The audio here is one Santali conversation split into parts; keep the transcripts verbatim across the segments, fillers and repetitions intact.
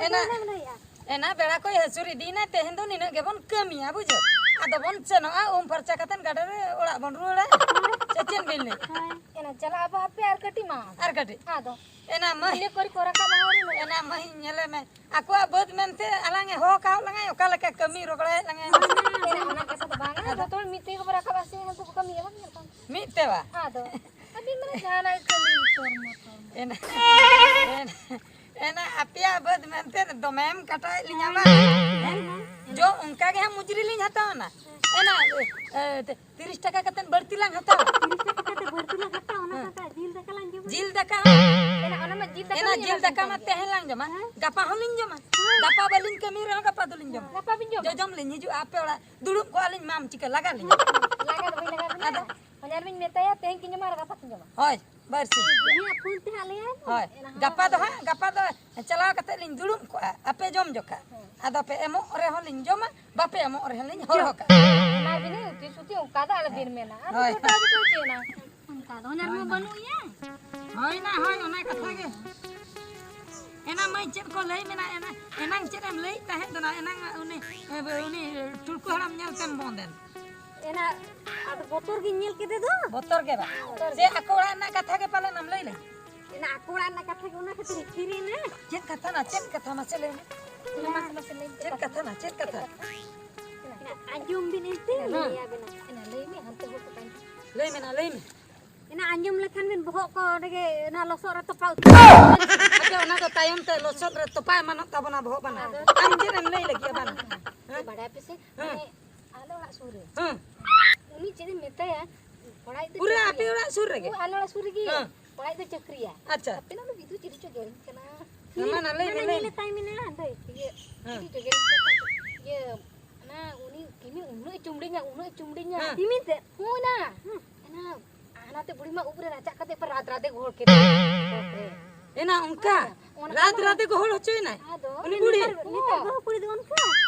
ᱮᱱᱟ᱾ ᱪᱮᱫ ᱮᱢ ᱞᱟᱹᱭᱮᱜᱼᱟ? ᱮᱱᱟ ᱵᱮᱲᱟ ᱠᱚᱭ ᱦᱟᱹᱥᱩᱨ ᱤᱫᱤᱭᱮᱱᱟ, ᱛᱮᱦᱮᱧ ᱫᱚ ᱱᱤᱱᱟᱹᱜ ᱜᱮᱵᱚᱱ ᱠᱟᱹᱢᱤᱭᱟ, ᱵᱩᱡᱷᱟᱹᱣ? ᱟᱫᱚ ᱵᱚᱱ ᱥᱮᱱᱚᱜᱼᱟ, ᱩᱢ ᱯᱷᱟᱨᱪᱟ ᱠᱟᱛᱮ ᱜᱟᱰᱟ ᱨᱮ ᱚᱲᱟᱜ ᱵᱚᱱ ᱨᱩᱣᱟᱹᱲᱟ᱾ ᱥᱮ ᱪᱮᱫ ᱵᱤᱱ ᱞᱟᱹᱭᱟ? ᱦᱳᱭ᱾ ᱮᱱᱟ ᱪᱟᱞᱟᱜ ᱟᱵᱚ ᱦᱟᱯᱮ ᱟᱨ ᱠᱟᱹᱴᱤᱡ ᱢᱟ᱾ ᱟᱨ ᱠᱟᱹᱴᱤᱡ᱾ ᱟᱫᱚ᱾ ᱮᱱᱟ ᱢᱟᱹᱭ᱾ ᱤᱱᱟᱹ ᱠᱚᱨᱮ ᱠᱚ ᱨᱟᱠᱟᱵ ᱟᱬᱜᱚ ᱞᱮᱱᱟ᱾ ᱮᱱᱟ ᱢᱟᱹᱭ ᱧᱮᱞᱮ ᱢᱮ, ᱟᱠᱚᱣᱟᱜ ᱵᱟᱹᱫᱽ ᱢᱮᱱᱛᱮ ᱟᱞᱟᱝ ᱮ ᱦᱚᱦᱚ ᱠᱟᱜ ᱞᱟᱝᱟᱭ, ᱚᱠᱟ ᱞᱮᱠᱟ ᱠᱟᱹᱢᱤ ᱨᱚᱜᱚᱲᱟᱭᱮᱫ ᱞᱟᱝᱟᱭ᱾ ᱮᱱᱟ ᱚᱱᱟ ᱠᱟᱛᱷᱟ ᱫᱚ ᱵᱟᱝᱟ, ᱟᱫᱚ? ᱡᱚᱛᱚ ᱦᱚᱲ ᱢᱤᱫ ᱛᱮᱜᱮ ᱵᱚ ᱨᱟᱠᱟᱵ ᱟᱥᱮ, ᱩᱱᱠᱩ ᱠᱚ ᱠᱟᱹᱢᱤᱭᱟ, ᱵᱟᱝ ᱧᱮᱞ ᱠᱟᱱᱟ? ᱢᱤᱫ ᱛᱮ ᱵᱟ? ᱟᱫᱚ ᱟᱹᱵᱤᱱ ᱢᱟᱱᱮ ᱡᱟᱦᱟᱱᱟᱜ ᱜᱮ ᱠᱷᱟᱹᱞᱤ ᱛᱚᱨᱢᱚ ᱛᱚᱨᱢᱚ᱾ ᱮᱱᱟ, ᱮᱱᱟ, ᱮᱱᱟ ᱟᱯᱮᱭᱟᱜ ᱵᱟᱹᱫᱽ ᱢᱮᱱᱛᱮ ᱫᱚᱢᱮᱢ ᱠᱟᱴᱟᱣᱮᱫ ᱞᱤᱧᱟ ᱵᱟᱝ? ᱦᱮᱸ? ᱡᱚ ᱚᱱᱠᱟ ᱜᱮ ᱦᱟᱸᱜ ᱢᱩᱡᱽᱨᱤ ᱞᱤᱧ ᱦᱟᱛᱟᱣᱟ ᱱᱟ᱾ ᱮᱱᱟ, ᱮ, ᱛᱤᱨᱤᱥ ᱴᱟᱠᱟ ᱠᱟᱛᱮ ᱵᱟᱹᱲᱛᱤ ᱞᱟᱝ ᱦᱟᱛᱟᱣᱟ᱾ ᱛᱤᱨᱤᱥ ᱴᱟᱠᱟ ᱠᱟᱛᱮ ᱵᱟᱹᱲᱛᱤ ᱞᱟᱝ ᱦᱟᱛᱟᱣᱟ, ᱚᱱᱟ ᱦᱮᱸ᱾ ᱥᱟᱶᱛᱮ ᱡᱤᱞ ᱫᱟᱠᱟ ᱞᱟᱝ ᱡᱚᱢᱟ᱾ ᱡᱤᱞ ᱫᱟᱠᱟ ᱦᱚᱸ᱾ ᱮᱱᱟ ᱚᱱᱟ ᱢᱟ ᱡᱤᱞ ᱫᱟᱠᱟ ᱮᱱᱟ ᱢᱟ ᱡᱤᱞ ᱧᱮᱞ ᱫᱟᱠᱟ ᱢᱟ ᱞᱟᱹᱜᱤᱫ ᱜᱮ᱾ ᱛᱮᱦᱮᱧ ᱞᱟᱝ ᱡᱚᱢᱟ᱾ ᱦᱮᱸ᱾ ᱜᱟᱯᱟ ᱦᱚᱸᱞᱤᱧ ᱡᱚᱢᱟ᱾ ᱦᱮᱸ᱾ ᱜᱟᱯᱟ ᱵᱟᱹᱞᱤᱧ ᱠᱟᱹᱢᱤ ᱨᱮᱦᱚᱸ ᱜᱟᱯᱟ ᱫᱚᱞᱤᱧ ᱡᱚᱢᱟ᱾ ᱜᱟᱯᱟ ᱵᱤᱱ ᱡᱚᱢᱟ? ᱡᱚᱡᱚᱢ ᱞᱤᱧ ᱦᱤᱡᱩᱜᱼᱟ ᱟᱯᱮ ᱚᱲᱟᱜ᱾ ᱫᱩᱲᱩᱵ ᱠᱚᱜᱼᱟ ᱞᱤᱧ, ᱢᱟᱢ ᱪᱤᱠᱟᱹ ᱞᱟᱜᱟ ᱞᱤᱧᱟ? ᱞᱟᱜᱟ ᱫᱚ ᱵᱟᱹᱧ ᱞᱟᱜᱟ ᱵᱤᱱᱟ᱾ ᱟᱫᱚ? ᱦᱚᱧᱦᱟᱨ ᱵᱤᱱ ᱢᱮᱛᱟᱭᱟ, ᱛᱮᱦᱮᱧ ᱠᱤᱱ ᱡᱚᱢᱟ ᱟᱨ ᱜᱟᱯᱟ ᱠᱤᱱ ᱡᱚᱢᱟ᱾ ᱦᱳᱭ, ᱵᱟᱹᱨᱥᱤᱧ᱾ ᱩᱱᱤᱭᱟᱜ ᱯᱷᱳᱱ ᱛᱮ ᱦᱟᱸᱜ ᱞᱟᱹᱭᱟᱭ ᱢᱮ᱾ ᱦᱳᱭ᱾ ᱮᱱᱟ ᱦᱟᱸᱜ ᱜᱟᱯᱟ ᱫᱚ ᱦᱟᱸᱜ, ᱜᱟᱯᱟ ᱫᱚ ᱪᱟᱞᱟᱣ ᱠᱟᱛᱮ ᱞᱤᱧ ᱫᱩᱲᱩᱵ ᱠᱚᱜᱼᱟ, ᱟᱯᱮ ᱡᱚᱢ ᱡᱚᱠᱷᱟ᱾ ᱦᱮᱸ᱾ ᱟᱫᱚ ᱯᱮ ᱮᱢᱚᱜ ᱨᱮᱦᱚᱸ ᱞᱤᱧ ᱡᱚᱢᱟ, ᱵᱟᱯᱮ ᱮᱢᱚᱜ ᱨᱮᱦᱚᱸ ᱞᱤᱧ ᱦᱚᱨᱦᱚ ᱠᱟᱜᱼᱟ᱾ ᱚᱱᱟ ᱜᱮᱞᱤᱧ ᱩᱛᱤ ᱥᱩᱛᱤ ᱚᱱᱠᱟ ᱫᱚ ᱟᱞᱚ ᱵᱤᱱ ᱢᱮᱱᱟ᱾ ᱟᱫᱚ ᱦᱳᱭ᱾ ᱜᱚᱴᱟ ᱜᱮᱛᱚ ᱪᱮᱫ ᱮᱱᱟ? ᱚᱱᱠᱟ ᱫᱚ ᱦᱚᱧᱦᱟᱨ ᱢᱟ ᱵᱟᱹᱱᱩᱜ ᱮᱭᱟ᱾ ᱦᱳᱭ ᱱᱟ, ᱦᱳᱭ, ᱚᱱᱟ ᱠᱟᱛᱷᱟ ᱜᱮ᱾ ᱮᱱᱟ ᱢᱟᱹᱭ ᱪᱮᱫ ᱠᱚ ᱞᱟᱹᱭ ᱢᱮᱱᱟ, ᱮᱱᱟ, ᱮᱱᱟᱝ ᱪᱮᱫ ᱮᱢ ᱞᱟᱹᱭᱮᱫ ᱛᱟᱦᱮᱸᱫ ᱫᱚ ᱱᱟ, ᱮᱱᱟᱝ ᱩᱱᱤ, ᱩᱱᱤ ᱴᱩᱲᱠᱩ ᱦᱟᱲᱟᱢ ᱧᱮᱞ ᱛᱮᱢ ᱵᱚᱱᱫ ᱮᱱ᱾ ᱮᱱᱟ, ᱟᱫᱚ ᱵᱚᱛᱚᱨ ᱜᱤᱧ ᱧᱮᱞ ᱠᱮᱫᱮ ᱫᱚ᱾ ᱵᱚᱛᱚᱨ ᱜᱮ ᱵᱟ? ᱵᱚᱛᱚᱨ ᱥᱮ ᱜᱮ᱾ ᱟᱠᱚ ᱚᱲᱟᱜ ᱨᱮᱱᱟᱜ ᱠᱟᱛᱷᱟ ᱜᱮ ᱯᱟᱞᱮᱱ ᱮᱢ ᱞᱟᱹᱭ ᱞᱮ? ᱮᱱᱟ ᱟᱠᱚ ᱚᱲᱟᱜ ᱨᱮᱱᱟᱜ ᱠᱟᱛᱷᱟ ᱜᱮ, ᱚᱱᱟ ᱠᱷᱟᱹᱛᱤᱨ ᱤᱧ ᱛᱷᱤᱨ ᱮᱱᱟ᱾ ᱪᱮᱫ ᱠᱟᱛᱷᱟ ᱱᱟ, ᱪᱮᱫ ᱠᱟᱛᱷᱟ ᱢᱟᱥᱮ ᱞᱟᱹᱭ ᱢᱮ? ᱢᱟ, ᱢᱟᱥᱮ ᱞᱟᱹᱭ ᱢᱮ᱾ ᱪᱮᱫ ᱠᱟᱛᱷᱟ ᱱᱟ, ᱪᱮᱫ ᱠᱟᱛᱷᱟ? ᱮᱱᱟ ᱟᱸᱡᱚᱢ ᱵᱤᱱ ᱮᱱᱛᱮ, ᱦᱮᱸ᱾ ᱞᱟᱹᱭ ᱟᱵᱮᱱᱟ᱾ ᱮᱱᱟ ᱞᱟᱹᱭ ᱢᱮ, ᱦᱟᱱᱛᱮ ᱦᱚᱲ ᱠᱚ ᱛᱟᱭᱚᱢ᱾ ᱞᱟᱹᱭ ᱢᱮ ᱱᱟ, ᱞᱟᱹᱭ ᱢᱮ᱾ ᱮᱱᱟ ᱟᱸᱡᱚᱢ ᱞᱮᱠᱷᱟᱱ ᱵᱤᱱ ᱵᱚᱦᱚᱜ ᱠᱚ ᱚᱸᱰᱮ ᱜᱮ ᱚᱱᱟ ᱞᱚᱥᱚᱫ ᱨᱮ ᱛᱚᱯᱟ ᱩᱛᱟᱹᱨ᱾ ᱟᱯᱮ ᱚᱱᱟ ᱫᱚ ᱛᱟᱭᱚᱢ ᱛᱮ ᱞᱚᱥᱚᱫ ᱨᱮ ᱛᱚᱯᱟ ᱮᱢᱟᱱᱚᱜ ᱛᱟᱵᱚᱱᱟ ᱵᱚᱦᱚᱜ ᱵᱟᱱᱟ᱾ ᱟᱫᱚ? ᱟᱢ ᱪᱮᱫ ᱮᱢ ᱞᱟᱹᱭ ᱞᱟᱹᱜᱤᱫ ᱵᱟᱱᱟ? ᱦᱮᱸ? ᱵᱟᱰᱟᱭ ᱯᱮᱥᱮ, ᱦᱮᱸ᱾ ᱢᱟᱱᱮ ᱟᱞᱮ ᱚᱲᱟᱜ ᱥᱩᱨ ᱨᱮ᱾ ᱦᱮᱸ᱾ ᱩᱱᱤ ᱪᱮᱫ ᱮᱢ ᱢᱮᱛᱟᱭᱟ? ᱠᱚᱲᱟ ᱤᱡ ᱫᱚ ᱯᱩᱨᱟᱹ ᱪᱟᱹᱠᱨᱤᱭᱟ᱾ ᱟᱯᱮ ᱚᱲᱟᱜ ᱥᱩᱨ ᱨᱮᱜᱮ? ᱦᱳᱭ, ᱟᱞᱮ ᱚᱲᱟᱜ ᱥᱩᱨ ᱨᱮᱜᱮ᱾ ᱦᱮᱸ᱾ ᱠᱚᱲᱟ ᱤᱡ ᱫᱚ ᱪᱟᱹᱠᱨᱤᱭᱟ᱾ ᱟᱪᱪᱷᱟ᱾ ᱟᱯᱮ ᱚᱱᱟ ᱵᱤᱫᱩ ᱪᱤᱞᱤ ᱪᱚ ᱜᱮᱨᱤᱧ ᱠᱟᱱᱟ᱾ ᱢᱟᱢᱟ ᱱᱟ ᱞᱟᱹᱭ ᱢᱮ, ᱢᱟᱱᱮ ᱞᱟᱹᱭ ᱢᱮ᱾ ᱧᱮᱞᱮ ᱛᱟᱭ ᱢᱮᱱᱟ, ᱫᱟᱹᱭ, ᱤᱭᱟᱹ, ᱦᱮᱸ᱾ ᱪᱤᱞᱤ ᱪᱚ ᱜᱮᱨᱤᱧ ᱠᱟᱱᱟ᱾ ᱤᱭᱟᱹ, ᱚᱱᱟ ᱩᱱᱤ ᱠᱤᱢᱤᱱ ᱩᱱᱟᱹᱜ ᱮ ᱪᱩᱢᱲᱤᱧᱟ, ᱩᱱᱟᱹᱜ ᱮ ᱪᱩᱢᱲᱤᱧᱟ᱾ ᱦᱮᱸ᱾ ᱠᱤᱢᱤᱱ ᱛᱮᱫ? ᱦᱳᱭ ᱱᱟ᱾ ᱦᱮᱸ᱾ ᱚᱱᱟ ᱦᱟᱱᱟᱛᱮ ᱵᱩᱲᱦᱤ ᱢᱟ ᱩᱵ ᱨᱮ ᱨᱟᱪᱟᱜ ᱠᱟᱛᱮ ᱯᱮ ᱨᱟᱛ ᱨᱟᱛᱮ ᱜᱚᱦᱚᱲ ᱠᱮᱫᱟ᱾ ᱮᱱᱟ ᱚᱱᱠᱟ? ᱦᱮᱸ, ᱚᱱᱟ ᱨᱟᱛ ᱠᱚᱢᱟ ᱨᱟᱛᱮ ᱜᱚᱦᱚᱲ ᱦᱚᱪᱚᱭᱮᱱᱟᱭ? ᱟᱫᱚ ᱩᱱᱤ ᱵᱩᱲᱦᱤ? ᱱᱮᱛᱟᱨ, ᱱᱮᱛᱟᱨ ᱵᱟᱹᱦᱩ ᱠᱩᱲᱤ ᱫᱚ ᱚᱱᱠᱟ?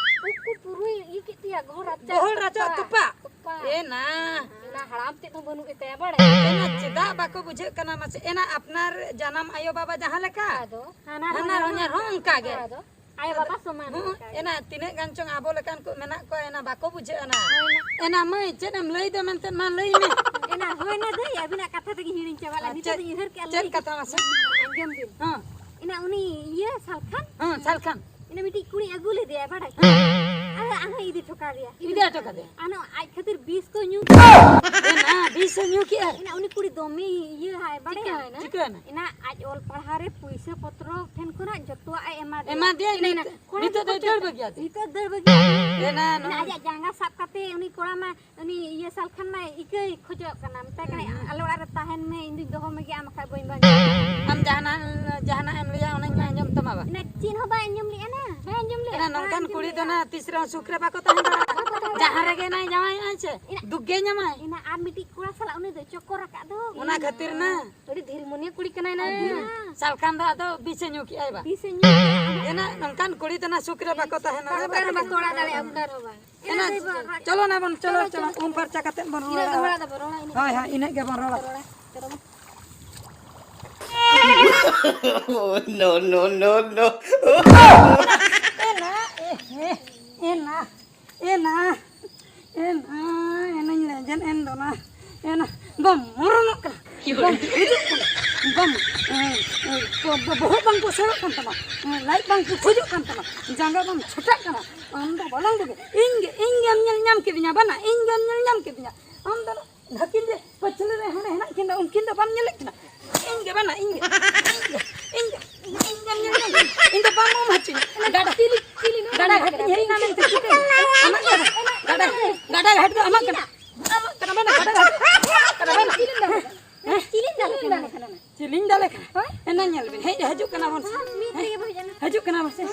ᱩᱵ ᱠᱚ ᱯᱩᱨᱟᱹᱭ ᱤᱭᱟᱹ ᱠᱮᱫ ᱛᱟᱭᱟ, ᱜᱚᱦᱚᱲ ᱨᱟᱪᱟᱜ ᱜᱚᱦᱚᱲ ᱨᱟᱪᱟᱜ ᱛᱚᱯᱟᱜ᱾ ᱛᱚᱯᱟᱜ᱾ ᱮᱱᱟ᱾ ᱮᱱᱟ ᱦᱟᱲᱟᱢ ᱛᱮᱫ ᱦᱚᱸ ᱵᱟᱹᱱᱩᱜ ᱮ ᱛᱟᱭᱟ, ᱵᱟᱲᱟᱭ᱾ ᱮᱱᱟ ᱪᱮᱫᱟᱜ ᱵᱟᱠᱚ ᱵᱩᱡᱷᱟᱹᱜ ᱠᱟᱱᱟ ᱢᱟᱥᱮ? ᱮᱱᱟ ᱟᱯᱱᱟᱨ ᱡᱟᱱᱟᱢ ᱟᱭᱳ ᱵᱟᱵᱟ ᱡᱟᱦᱟᱸ ᱞᱮᱠᱟ, ᱟᱫᱚ ᱦᱟᱱᱟᱨ ᱦᱟᱱᱟᱨ ᱦᱚᱧᱦᱟᱨ ᱦᱚᱸ ᱚᱱᱠᱟ ᱜᱮ᱾ ᱟᱫᱚ ᱟᱭᱳ ᱵᱟᱵᱟ ᱥᱚᱢᱟᱱ ᱦᱚᱸ ᱞᱮᱠᱟ ᱜᱮ᱾ ᱮᱱᱟ ᱛᱤᱱᱟᱹᱜ ᱜᱟᱱ ᱪᱚᱝ ᱟᱵᱚ ᱞᱮᱠᱟᱱ ᱠᱚ ᱢᱮᱱᱟᱜ ᱠᱚᱣᱟ, ᱮᱱᱟ ᱵᱟᱠᱚ ᱵᱩᱡᱷᱟᱹᱜᱼᱟ ᱱᱟ᱾ ᱦᱳᱭ ᱱᱟ᱾ ᱮᱱᱟ ᱢᱟᱹᱭ, ᱪᱮᱫ ᱮᱢ ᱞᱟᱹᱭ ᱫᱟ ᱢᱮᱱᱛᱮ, ᱢᱟ ᱞᱟᱹᱭ ᱢᱮ᱾ ᱮᱱᱟ ᱦᱳᱭ ᱱᱟ ᱫᱟᱹᱭ, ᱟᱹᱵᱤᱱᱟᱜ ᱠᱟᱛᱷᱟ ᱛᱮᱜᱮ ᱦᱤᱲᱤᱧ ᱪᱟᱵᱟ ᱞᱮᱱ᱾ ᱟᱨ ᱱᱤᱛᱚᱜ ᱪᱮᱫ, ᱫᱚᱧ ᱩᱭᱦᱟᱹᱨ ᱠᱮᱜᱼᱟ, ᱪᱮᱫ ᱞᱟᱹᱭ ᱠᱟᱛᱷᱟ ᱢᱟᱥᱮ? ᱟᱸᱡᱚᱢ ᱵᱤᱱ᱾ ᱦᱚᱸ᱾ ᱮᱱᱟ ᱩᱱᱤ ᱤᱭᱟᱹ ᱥᱟᱞᱠᱷᱟᱱ, ᱦᱚᱸ, ᱥᱟᱞᱠᱷᱟᱱ᱾ ᱮᱱᱟ ᱢᱤᱫᱴᱤᱡ ᱠᱩᱲᱤ ᱟᱹᱜᱩ ᱞᱮᱫᱮᱭᱟ, ᱵᱟᱲᱟᱭ? ᱦᱮᱸ᱾ ᱟᱫᱚ ᱟᱨᱦᱚᱸ ᱤᱫᱤ ᱦᱚᱴᱚ ᱠᱟᱫᱮᱭᱟ᱾ ᱤᱫᱤ ᱦᱚᱴᱚ ᱠᱟᱫᱮᱭᱟ᱾ ᱟᱨᱦᱚᱸ ᱟᱡ ᱠᱷᱟᱹᱛᱤᱨ ᱵᱤᱥ ᱠᱚ ᱧᱩ ᱠᱮᱫᱟ᱾ ᱮᱱᱟ ᱵᱤᱥ ᱮ ᱧᱩ ᱠᱮᱜᱼᱟ᱾ ᱮᱱᱟ ᱩᱱᱤ ᱠᱩᱲᱤ ᱫᱚᱢᱮ ᱤᱭᱟᱹ ᱦᱟᱭ, ᱵᱟᱲᱟᱭᱟ? ᱪᱤᱠᱟᱹᱭᱮᱱᱟ? ᱪᱤᱠᱟᱹᱭᱮᱱᱟ? ᱮᱱᱟ ᱟᱡ ᱚᱞ ᱯᱟᱲᱦᱟᱣ ᱨᱮ ᱯᱩᱭᱥᱟᱹ ᱯᱚᱛᱨᱚ ᱴᱷᱮᱱ ᱠᱷᱚᱱᱟᱜ ᱡᱚᱛᱚᱣᱟᱜ ᱮ ᱮᱢᱟ ᱫᱮᱭᱟ᱾ ᱮᱢᱟ ᱫᱮᱭᱟ, ᱮᱱᱟ, ᱮᱱᱟ᱾ ᱱᱤᱛᱚᱜ, ᱠᱚᱲᱟ ᱱᱤᱛᱚᱜ ᱫᱚᱭ ᱠᱚ ᱫᱟᱹᱲ ᱵᱟᱹᱜᱤᱭᱟᱫ ᱫᱮᱭᱟ᱾ ᱱᱤᱛᱚᱜ ᱫᱟᱹᱲ ᱵᱟᱹᱜᱤᱭᱟᱫ ᱫᱮᱭᱟ᱾ ᱮᱱᱟ ᱮᱱᱟ ᱱᱚᱜᱼᱚᱭ ᱟᱡᱟᱜ ᱡᱟᱸᱜᱟ ᱥᱟᱵ ᱠᱟᱛᱮ ᱩᱱᱤ ᱠᱚᱲᱟ ᱢᱟ, ᱩᱱᱤ ᱤᱭᱟᱹ ᱥᱟᱞᱠᱷᱟᱱ ᱢᱟ ᱤᱠᱟᱹᱭ ᱠᱷᱚᱡᱚᱜ ᱠᱟᱱᱟ, ᱢᱮᱛᱟᱭ ᱠᱟᱱᱟᱭ, ᱦᱩᱸ, ᱦᱩᱸ᱾ "ᱟᱞᱮ ᱚᱲᱟᱜ ᱨᱮ ᱛᱟᱦᱮᱱ ᱢᱮ, ᱤᱧ ᱫᱩᱧ ᱫᱚᱦᱚ ᱢᱮᱜᱮ, ᱟᱢ ᱵᱟᱠᱷᱟᱡ ᱵᱟᱹᱧ ᱵᱟᱧᱪᱟᱜᱼᱟ᱾" ᱟᱢ ᱡᱟᱦᱟᱱᱟᱜ, ᱡᱟᱦᱟᱱᱟᱜ ᱮᱢ ᱞᱟᱹᱭᱟ, ᱚᱱᱟᱧ ᱟᱸᱡᱚᱢ ᱛᱟᱢᱟ ᱵᱟ? ᱮᱱᱟ ᱪᱮᱫ ᱦᱚᱸ ᱵᱟᱭ ᱟᱸᱡᱚᱢ ᱞᱮᱜᱼᱟ ᱱᱟ, ᱵᱟᱭ ᱟᱸᱡᱚᱢ ᱞᱮᱜᱼᱟ, ᱮᱱᱟ ᱵᱟᱭ ᱱᱚᱝᱠᱟᱱ ᱟᱸᱡᱚᱢ ᱠᱩᱲᱤ ᱫᱚ ᱞᱮᱜᱼᱟ᱾ ᱱᱟ ᱛᱤᱥ ᱨᱮᱦᱚᱸ ᱥᱩᱠ ᱨᱮ ᱵᱟᱠᱚ ᱛᱟᱦᱮᱸ ᱫᱟᱲᱮᱭᱟᱜᱼᱟ᱾ ᱵᱟᱠᱚ ᱛᱟᱦᱮᱸ ᱡᱟᱦᱟᱸ ᱫᱟᱲᱮᱭᱟᱜᱼᱟ᱾ ᱨᱮᱜᱮ ᱱᱟᱭ ᱡᱟᱶᱟᱭᱚᱜᱼᱟᱭ ᱥᱮ, ᱮᱱᱟ ᱫᱩᱠ ᱜᱮ ᱧᱟᱢᱟᱭ᱾ ᱮᱱᱟ ᱟᱨ ᱢᱤᱫᱴᱤᱡ ᱠᱚᱲᱟ ᱥᱟᱞᱟᱜ ᱩᱱᱤ ᱫᱚ ᱪᱚᱠᱚᱨ ᱟᱠᱟᱫ ᱫᱚ᱾ ᱚᱱᱟ ᱠᱷᱟᱹᱛᱤᱨ ᱱᱟ᱾ ᱟᱹᱰᱤ ᱫᱷᱤᱨ ᱢᱚᱱᱮ ᱠᱩᱲᱤ ᱠᱟᱱᱟᱭ ᱱᱟ᱾ ᱟᱹᱰᱤ ᱱᱟ᱾ ᱥᱟᱞᱠᱷᱟᱱ ᱫᱚ ᱟᱫᱚ ᱵᱤᱥᱮ ᱧᱩ ᱠᱮᱜᱼᱟᱭ ᱵᱟ? ᱵᱤᱥᱮ ᱧᱩ ᱠᱮᱜᱼᱟ᱾ ᱮᱱᱟ ᱱᱚᱝᱠᱟᱱ ᱠᱩᱲᱤ ᱫᱚ ᱱᱟ ᱥᱩᱠ ᱨᱮ ᱵᱟᱠᱚ ᱛᱟᱦᱮᱱᱟ᱾ ᱚᱠᱟ ᱨᱮ ᱵᱟᱠᱚ ᱚᱲᱟᱜ ᱫᱟᱲᱮᱭᱟᱜᱼᱟ, ᱚᱠᱟ ᱨᱮᱦᱚᱸ ᱵᱟᱝ᱾ ᱮᱱᱟ, ᱮᱱᱟ ᱫᱚ ᱵᱟᱝ᱾ ᱪᱚᱞᱚ ᱱᱟ ᱵᱚᱱ, ᱪᱚᱞᱚ, ᱪᱚᱞᱚ, ᱪᱚᱞᱚ, ᱪᱚᱞᱚ᱾ ᱩᱢ ᱯᱷᱟᱨᱪᱟ ᱠᱟᱛᱮ ᱵᱚᱱ ᱤᱱᱟᱹ ᱨᱚᱲᱟ᱾ ᱫᱚ ᱦᱚᱲᱟᱜ ᱫᱚ ᱵᱚᱱ ᱨᱚᱲᱟ, ᱤᱱᱟᱹ ᱦᱳᱭ, ᱫᱚ ᱦᱳᱭ, ᱤᱱᱟᱹᱜ ᱜᱮᱵᱚᱱ ᱨᱚᱲᱟ᱾ ᱨᱚᱲᱟ᱾ ᱪᱚᱞᱚ ᱵᱚᱱ᱾ Oh, no, no, no, no. ᱮᱱᱟ, ᱮ, ᱮ, ᱮᱱᱟ, ᱮᱱᱟ, ᱮᱱᱟ, ᱮᱱᱟᱧ ᱞᱮᱸᱡᱮᱫ ᱮᱱ ᱫᱚ ᱱᱟ᱾ ᱮᱱᱟ, ᱵᱟᱢ ᱢᱚᱨᱚᱱᱚᱜ ᱠᱟᱱᱟ, ᱵᱟᱢ ᱜᱩᱡᱩᱜ ᱠᱟᱱᱟ, ᱵᱟᱢ, ᱮ, ᱮ, ᱵᱚ-, ᱵᱚ-, ᱵᱚᱦᱚᱜ ᱵᱟᱝ ᱯᱚᱥᱟᱜᱚᱜ ᱠᱟᱱ ᱛᱟᱢᱟ, ᱞᱟᱡ ᱵᱟᱝ ᱯᱩᱴᱷᱩᱡᱚᱜ ᱠᱟᱱ ᱛᱟᱢᱟ, ᱡᱟᱸᱜᱟ ᱵᱟᱢ ᱪᱷᱚᱴᱟᱜ ᱠᱟᱱᱟ, ᱟᱢ ᱫᱚ ᱵᱟᱞᱟᱝ ᱵᱩᱜᱤ᱾ ᱤᱧ ᱜᱮ, ᱤᱧ ᱜᱮᱢ ᱧᱮᱞ ᱧᱟᱢ ᱠᱤᱫᱤᱧᱟ, ᱵᱟᱱᱟ, ᱤᱧ ᱜᱮᱢ ᱧᱮᱞ ᱧᱟᱢ ᱠᱤᱫᱤᱧᱟ᱾ ᱟᱢ ᱫᱚ ᱱᱟ ᱫᱷᱟᱹᱠᱤᱱ ᱨᱮ ᱦᱟᱸᱰᱮ ᱦᱮᱱᱟᱜ ᱠᱤᱱ ᱫᱚ, ᱩᱱᱠᱤᱱ ᱫᱚ ᱵᱟᱢ ᱧᱮᱞᱮᱫ ᱠᱤᱱᱟ? ᱤᱧ ᱜᱮ ᱵᱟᱝᱟ, ᱤᱧ ᱜᱮ, ᱤᱧ ᱜᱮ, ᱤᱧ ᱜᱮ, ᱤᱧ ᱜᱮᱢ ᱧᱮᱞ ᱧᱟᱢ ᱠᱤᱱᱟ᱾ ᱤᱧ ᱫᱚ ᱵᱟᱢ ᱩᱢ ᱦᱚᱪᱚᱧᱟ᱾ ᱜᱟᱰᱟ, ᱜᱟᱰᱟ ᱜᱷᱟᱴ ᱤᱧ ᱦᱮᱡ ᱮᱱᱟ ᱢᱮᱱᱛᱮ ᱪᱤᱠᱟᱹᱭᱮᱱᱟ? ᱟᱢᱟᱜ ᱠᱟᱱᱟ᱾ ᱜᱟᱰᱟ, ᱜᱟᱰᱟ ᱜᱷᱟᱴ ᱫᱚ ᱟᱢᱟᱜ ᱠᱟᱱᱟ᱾ ᱟᱢᱟᱜ ᱠᱟᱱᱟ, ᱵᱟᱝᱟ, ᱜᱟᱰᱟ ᱜᱷᱟᱴ ᱫᱚ ᱟᱢᱟᱜ ᱠᱟᱱᱟ, ᱵᱟᱝᱟ᱾ ᱦᱮᱸ? ᱪᱤᱞᱤᱧ ᱫᱟᱞᱮ ᱠᱟᱱᱟ? ᱪᱤᱞᱤᱧ ᱫᱟᱞᱮ ᱠᱟᱱᱟ? ᱦᱳᱭ᱾ ᱮᱱᱟ ᱧᱮᱞ ᱵᱤᱱ, ᱦᱮᱡ ᱦᱤᱡᱩᱜ ᱠᱟᱱᱟ ᱵᱚᱱ ᱥᱮ᱾ ᱢᱤᱫ ᱨᱮᱜᱮ ᱵᱚᱱ ᱦᱮᱡ ᱮᱱᱟ᱾ ᱦᱤᱡᱩᱜ ᱠᱟᱱᱟ ᱵᱚᱱ ᱥᱮ᱾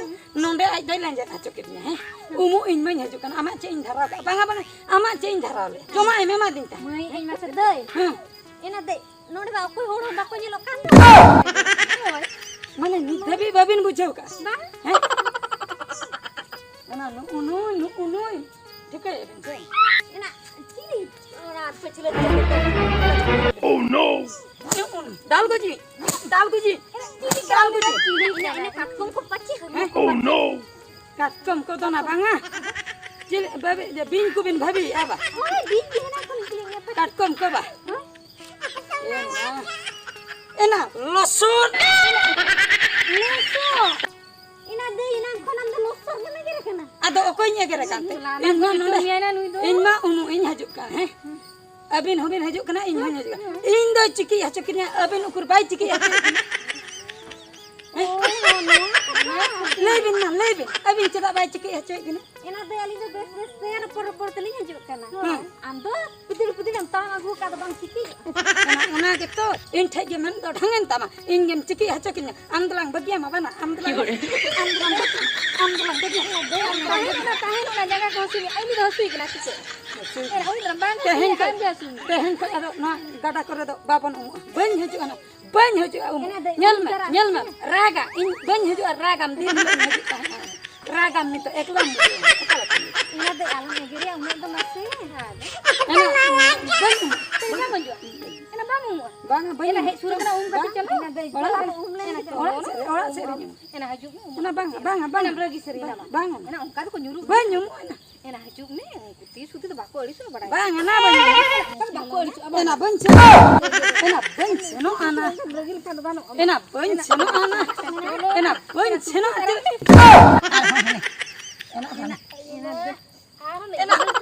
ᱱᱚᱰᱮ ᱟᱡ ᱫᱚᱭ ᱞᱮᱸᱡᱮᱫ ᱦᱚᱪᱚ ᱠᱤᱫᱤᱧᱟ, ᱦᱮᱸ᱾ ᱩᱢᱩᱜ ᱤᱧ ᱢᱟᱧ ᱦᱤᱡᱩᱜ ᱠᱟᱱᱟ᱾ ᱟᱢᱟᱜ ᱪᱮᱫ ᱤᱧ ᱫᱷᱟᱨᱟᱣ ᱠᱟᱜᱼᱟ? ᱵᱟᱝᱟ, ᱵᱟᱝᱟ, ᱟᱢᱟᱜ ᱪᱮᱫ ᱤᱧ ᱫᱷᱟᱨᱟᱣ ᱞᱮ? ᱡᱚᱢᱟᱜ ᱮᱢ ᱮᱢᱟ ᱫᱤᱧ ᱛᱟᱦᱮᱸ᱾ ᱢᱟᱹᱭ, ᱤᱧ ᱢᱟᱥᱮ ᱫᱟᱹᱭ᱾ ᱦᱮᱸ᱾ ᱮᱱᱟ ᱫᱟᱹᱭ, ᱱᱚᱰᱮ ᱢᱟ ᱚᱠᱚᱭ ᱦᱚᱲ ᱦᱚᱸ ᱵᱟᱠᱚ ᱧᱮᱞᱚᱜ ᱠᱟᱱ ᱫᱚ᱾ ᱦᱳᱭ᱾ ᱢᱟᱱᱮ ᱱᱤᱛ ᱫᱷᱟᱹᱵᱤᱡ ᱵᱟᱹᱵᱤᱱ ᱵᱩᱡᱷᱟᱹᱣ ᱠᱟᱜᱼᱟ? ᱵᱟᱝ᱾ ᱦᱮᱸ? ᱚᱱᱟ ᱱᱩᱜᱼᱩ ᱱᱩᱭ, ᱱᱩᱜᱼᱩ ᱱᱩᱭ᱾ ᱴᱷᱤᱠᱟᱹᱭᱮᱫ ᱵᱤᱱ ᱥᱮ? ᱮᱱᱟ, ᱪᱤᱞᱤ? ᱚᱱᱟ ᱯᱟᱹᱪᱷᱞᱟᱹ ᱪᱤᱞᱤ? Oh no! ᱫᱟᱞ ᱜᱚᱡᱤ, ᱫᱟᱞ ᱜᱚᱡᱤ, ᱫᱟᱞ ᱜᱚᱡᱤ᱾ ᱮᱱᱟ, ᱮᱱᱟ ᱠᱟᱴᱠᱚᱢ ᱠᱚ ᱯᱟᱹᱪᱤ ᱦᱟᱹᱨᱩ ᱦᱮᱸ? ᱠᱚ ᱯᱟᱹᱪᱤ᱾ ᱠᱟᱴᱠᱚᱢ ᱠᱚ ᱫᱚᱱᱟ ᱵᱟᱝᱟ? ᱪᱮᱫ ᱵᱟᱵᱮ-, ᱡᱮ ᱵᱤᱧ ᱠᱚᱵᱤᱱ ᱵᱷᱟᱹᱵᱤᱭᱮᱫᱼᱟ ᱵᱟ? ᱦᱳᱭ, ᱵᱤᱧ ᱜᱮ ᱦᱮᱱᱟᱜ ᱠᱚ ᱱᱤᱛᱚᱜ ᱧᱮᱯᱮᱞ᱾ ᱠᱟᱴᱠᱚᱢ ᱠᱚ ᱵᱟ? ᱦᱮᱸ? ᱮᱱᱟ, ᱮᱱᱟ, ᱞᱚᱥᱚᱫ᱾ ᱞᱚᱥᱚᱫ? ᱮᱱᱟ ᱫᱟᱹᱭ, ᱮᱱᱟᱝ ᱠᱷᱚᱱ ᱟᱢ ᱫᱚ ᱞᱚᱥᱚᱫ ᱜᱮᱢ ᱮᱜᱮᱨ ᱠᱟᱱᱟ᱾ ᱟᱫᱚ ᱚᱠᱚᱭᱤᱧ ᱮᱜᱮᱨ ᱠᱟᱱ ᱛᱮ? ᱞᱟᱸᱫᱟ ᱤᱧ ᱢᱟ ᱠᱚ ᱱᱚᱰᱮ, ᱢᱮᱱᱟ ᱱᱩᱭ ᱫᱚ᱾ ᱤᱧ ᱢᱟ ᱩᱢᱩᱜ ᱤᱧ ᱦᱤᱡᱩᱜ ᱠᱟᱱ, ᱦᱮᱸ? ᱟᱹᱵᱤᱱ ᱦᱚᱸᱵᱤᱱ ᱦᱤᱡᱩᱜ ᱠᱟᱱᱟ, ᱤᱧ ᱦᱚᱸᱧ ᱦᱤᱡᱩᱜ ᱠᱟᱱᱟ᱾ ᱤᱧ ᱫᱚᱭ ᱪᱤᱠᱤᱡ ᱦᱚᱪᱚ ᱠᱤᱫᱤᱧᱟ, ᱟᱹᱵᱤᱱ ᱩᱠᱩᱨ ᱵᱟᱭ ᱪᱤᱠᱤᱡ ᱦᱚᱪᱚ ᱠᱤᱫᱤᱧᱟ᱾ ᱦᱮᱸ? ᱚ, ᱱᱚᱣᱟ ᱠᱟᱛᱷᱟ᱾ ᱞᱟᱹᱭ ᱵᱤᱱ ᱢᱟ, ᱞᱟᱹᱭ ᱵᱤᱱ᱾ ᱟᱹᱵᱤᱱ ᱪᱮᱫᱟᱜ ᱵᱟᱭ ᱪᱤᱠᱤᱡ ᱦᱚᱪᱚᱭᱮᱫ ᱵᱤᱱᱟ? ᱮᱱᱟ ᱫᱚ ᱟᱹᱞᱤᱧ ᱫᱚ ᱵᱮᱥ ᱵᱮᱥ ᱛᱮ ᱨᱚᱯᱚᱲ ᱨᱚᱯᱚᱲ ᱛᱮᱞᱤᱧ ᱦᱤᱡᱩᱜ ᱠᱟᱱᱟ᱾ ᱦᱮᱸ᱾ ᱟᱢ ᱫᱚ ᱯᱤᱫᱤᱲ ᱯᱤᱫᱤᱲ ᱮᱢ ᱛᱟᱲᱟᱢ ᱟᱹᱜᱩ ᱟᱠᱟᱫ ᱫᱚ ᱵᱟᱝ ᱪᱤᱠᱤᱡ? ᱚᱱᱟ, ᱚᱱᱟ ᱜᱮᱛᱚ ᱤᱧ ᱴᱷᱮᱡ ᱜᱮ ᱢᱮᱱ ᱫᱚ ᱰᱷᱟᱝ ᱮᱱ ᱛᱟᱢᱟ᱾ ᱤᱧ ᱜᱮᱢ ᱪᱤᱠᱤᱡ ᱦᱚᱪᱚ ᱠᱤᱧᱟ᱾ ᱟᱢ ᱫᱚᱞᱟᱝ ᱵᱟᱹᱜᱤᱭᱟᱢᱟ ᱵᱟᱱᱟ, ᱟᱢ ᱫᱚᱞᱟᱝ, ᱟᱢ ᱫᱚᱞᱟᱝ ᱵᱟᱹᱜᱤ, ᱟᱢ ᱫᱚᱞᱟᱝ ᱵᱟᱹᱜᱤᱭᱟᱢᱟ᱾ ᱛᱟᱦᱮᱸ ᱠᱟᱱᱟ, ᱛᱟᱦᱮᱸ ᱠᱟᱱᱟ, ᱡᱟᱸᱜᱟ ᱠᱚ ᱦᱟᱹᱥᱩ ᱢᱮ, ᱟᱭᱞᱤ ᱫᱚ ᱦᱟᱹᱥᱩᱭ ᱠᱟᱱᱟ ᱥᱮ ᱪᱮᱫ? ᱦᱟᱹᱥᱩᱭ ᱮ, ᱦᱩᱭ ᱠᱟᱱᱟ, ᱵᱟᱝ ᱦᱟᱹᱥᱩᱭ ᱛᱮᱦᱮᱧ ᱠᱟᱱᱟ, ᱠᱷᱚᱡ, ᱟᱢ ᱜᱮ ᱦᱟᱹᱥᱩ ᱢᱮ᱾ ᱛᱮᱦᱮᱧ ᱠᱷᱚᱡ ᱟᱫᱚ ᱱᱚᱣᱟ ᱜᱟᱰᱟ ᱠᱚᱨᱮ ᱫᱚ ᱵᱟᱵᱚᱱ ᱩᱢᱩᱜᱼᱟ᱾ ᱵᱟᱹᱧ ᱦᱤᱡᱩᱜᱼᱟ ᱱᱟ, ᱵᱟᱹᱧ ᱦᱤᱡᱩᱜᱼᱟ ᱩᱢᱩᱜ᱾ ᱮᱱᱟ ᱫᱚ ᱧᱮᱞ ᱤᱧ ᱢᱮ, ᱪᱟᱞᱟᱜ ᱧᱮᱞ ᱢᱮ, ᱠᱟᱱᱟ᱾ ᱨᱟᱜᱟ, ᱤᱧ ᱵᱟᱹᱧ ᱦᱤᱡᱩᱜᱼᱟ, ᱨᱟᱜᱟᱢ, ᱫᱤᱱ ᱦᱤᱞᱳᱜ ᱤᱧ ᱦᱤᱡᱩᱜ ᱛᱟᱦᱮᱸᱱᱟ᱾ ᱨᱟᱜᱟᱢ ᱱᱤᱛᱚᱜ, ᱮᱠᱞᱟᱢ ᱵᱩᱡᱷᱟᱹᱣᱟ, ᱚᱠᱟ ᱞᱮᱠᱟ? ᱮᱱᱟ ᱫᱚ ᱟᱞᱚᱢ ᱮᱜᱮᱨᱮᱭᱟ ᱩᱱᱟᱹᱜ ᱫᱚ ᱢᱟᱥᱮ᱾ ᱮᱱᱟ, ᱵᱟᱹᱧ ᱩᱢᱩᱜ᱾ ᱪᱮᱫ ᱞᱮᱠᱟ ᱵᱟᱹᱧ ᱦᱤᱡᱩᱜᱼᱟ? ᱮᱱᱟ ᱵᱟᱢ ᱩᱢᱩᱜᱼᱟ? ᱵᱟᱝᱟ, ᱵᱟᱹᱧ ᱮᱱᱟ ᱦᱮᱡ ᱩᱢᱩᱜ᱾ ᱥᱩᱨ ᱠᱟᱱᱟ, ᱩᱢ ᱠᱟᱛᱮ ᱵᱟᱝ, ᱪᱟᱞᱟᱜ᱾ ᱚᱲᱟᱜ ᱨᱮ, ᱚᱲᱟᱜ ᱥᱮᱫ ᱨᱮ, ᱚᱲᱟᱜ ᱥᱮᱫ ᱨᱮ᱾ ᱮᱱᱟ ᱦᱤᱡᱩᱜ ᱢᱮ, ᱩᱢᱩᱜ ᱚᱱᱟ ᱵᱟᱝᱟ, ᱢᱮ᱾ ᱵᱟᱝᱟ, ᱵᱟᱝᱟ᱾ ᱮᱱᱟ ᱨᱟᱹᱜᱤ ᱥᱟᱹᱨᱤ ᱮᱱᱟ ᱵᱟᱝ᱾ ᱵᱟᱝᱟ᱾ ᱮᱱᱟ ᱚᱱᱠᱟ ᱫᱚᱠᱚ ᱧᱩᱨᱩᱜ ᱵᱟᱹᱧ ᱜᱮᱭᱟ᱾ ᱩᱢᱩᱜᱼᱟ ᱮᱱᱟ᱾ ᱮᱱᱟ ᱦᱤᱡᱩᱜ ᱢᱮ, ᱩᱱᱠᱩ ᱛᱤᱥ ᱦᱚᱸ ᱛᱤᱥ ᱫᱚ ᱵᱟᱠᱚ ᱟᱹᱲᱤᱥᱚᱜᱼᱟ, ᱵᱟᱲᱟᱭ ᱵᱟᱝ, ᱚᱱᱟ ᱵᱟᱹᱧ ᱩᱢᱩᱜᱼᱟ᱾ ᱵᱟᱠᱚ ᱟᱹᱲᱤᱥᱚᱜᱼᱟ, ᱵᱟᱝ᱾ ᱮᱱᱟ ᱵᱟᱹᱧ ᱥᱮᱱᱚᱜᱼᱟ᱾ ᱮᱱᱟ ᱵᱟᱹᱧ ᱥᱮᱱᱚᱜᱼᱟ ᱱᱟ᱾ ᱨᱟᱹᱜᱤ ᱞᱮᱠᱷᱟᱱ ᱫᱚ ᱜᱟᱱᱚᱜᱼᱟ᱾ ᱮᱱᱟ ᱵᱟᱹᱧ ᱥᱮᱱᱚᱜᱼᱟ ᱱᱟ᱾ ᱮᱱᱟ ᱵᱟᱹᱧ ᱥᱮᱱᱚᱜᱼᱟ᱾ ᱮᱱᱟ ᱦᱟᱱᱮ᱾ ᱮᱱᱟ ᱦᱟᱱᱮ᱾ ᱮᱱᱟ ᱫᱚ ᱮᱱᱟ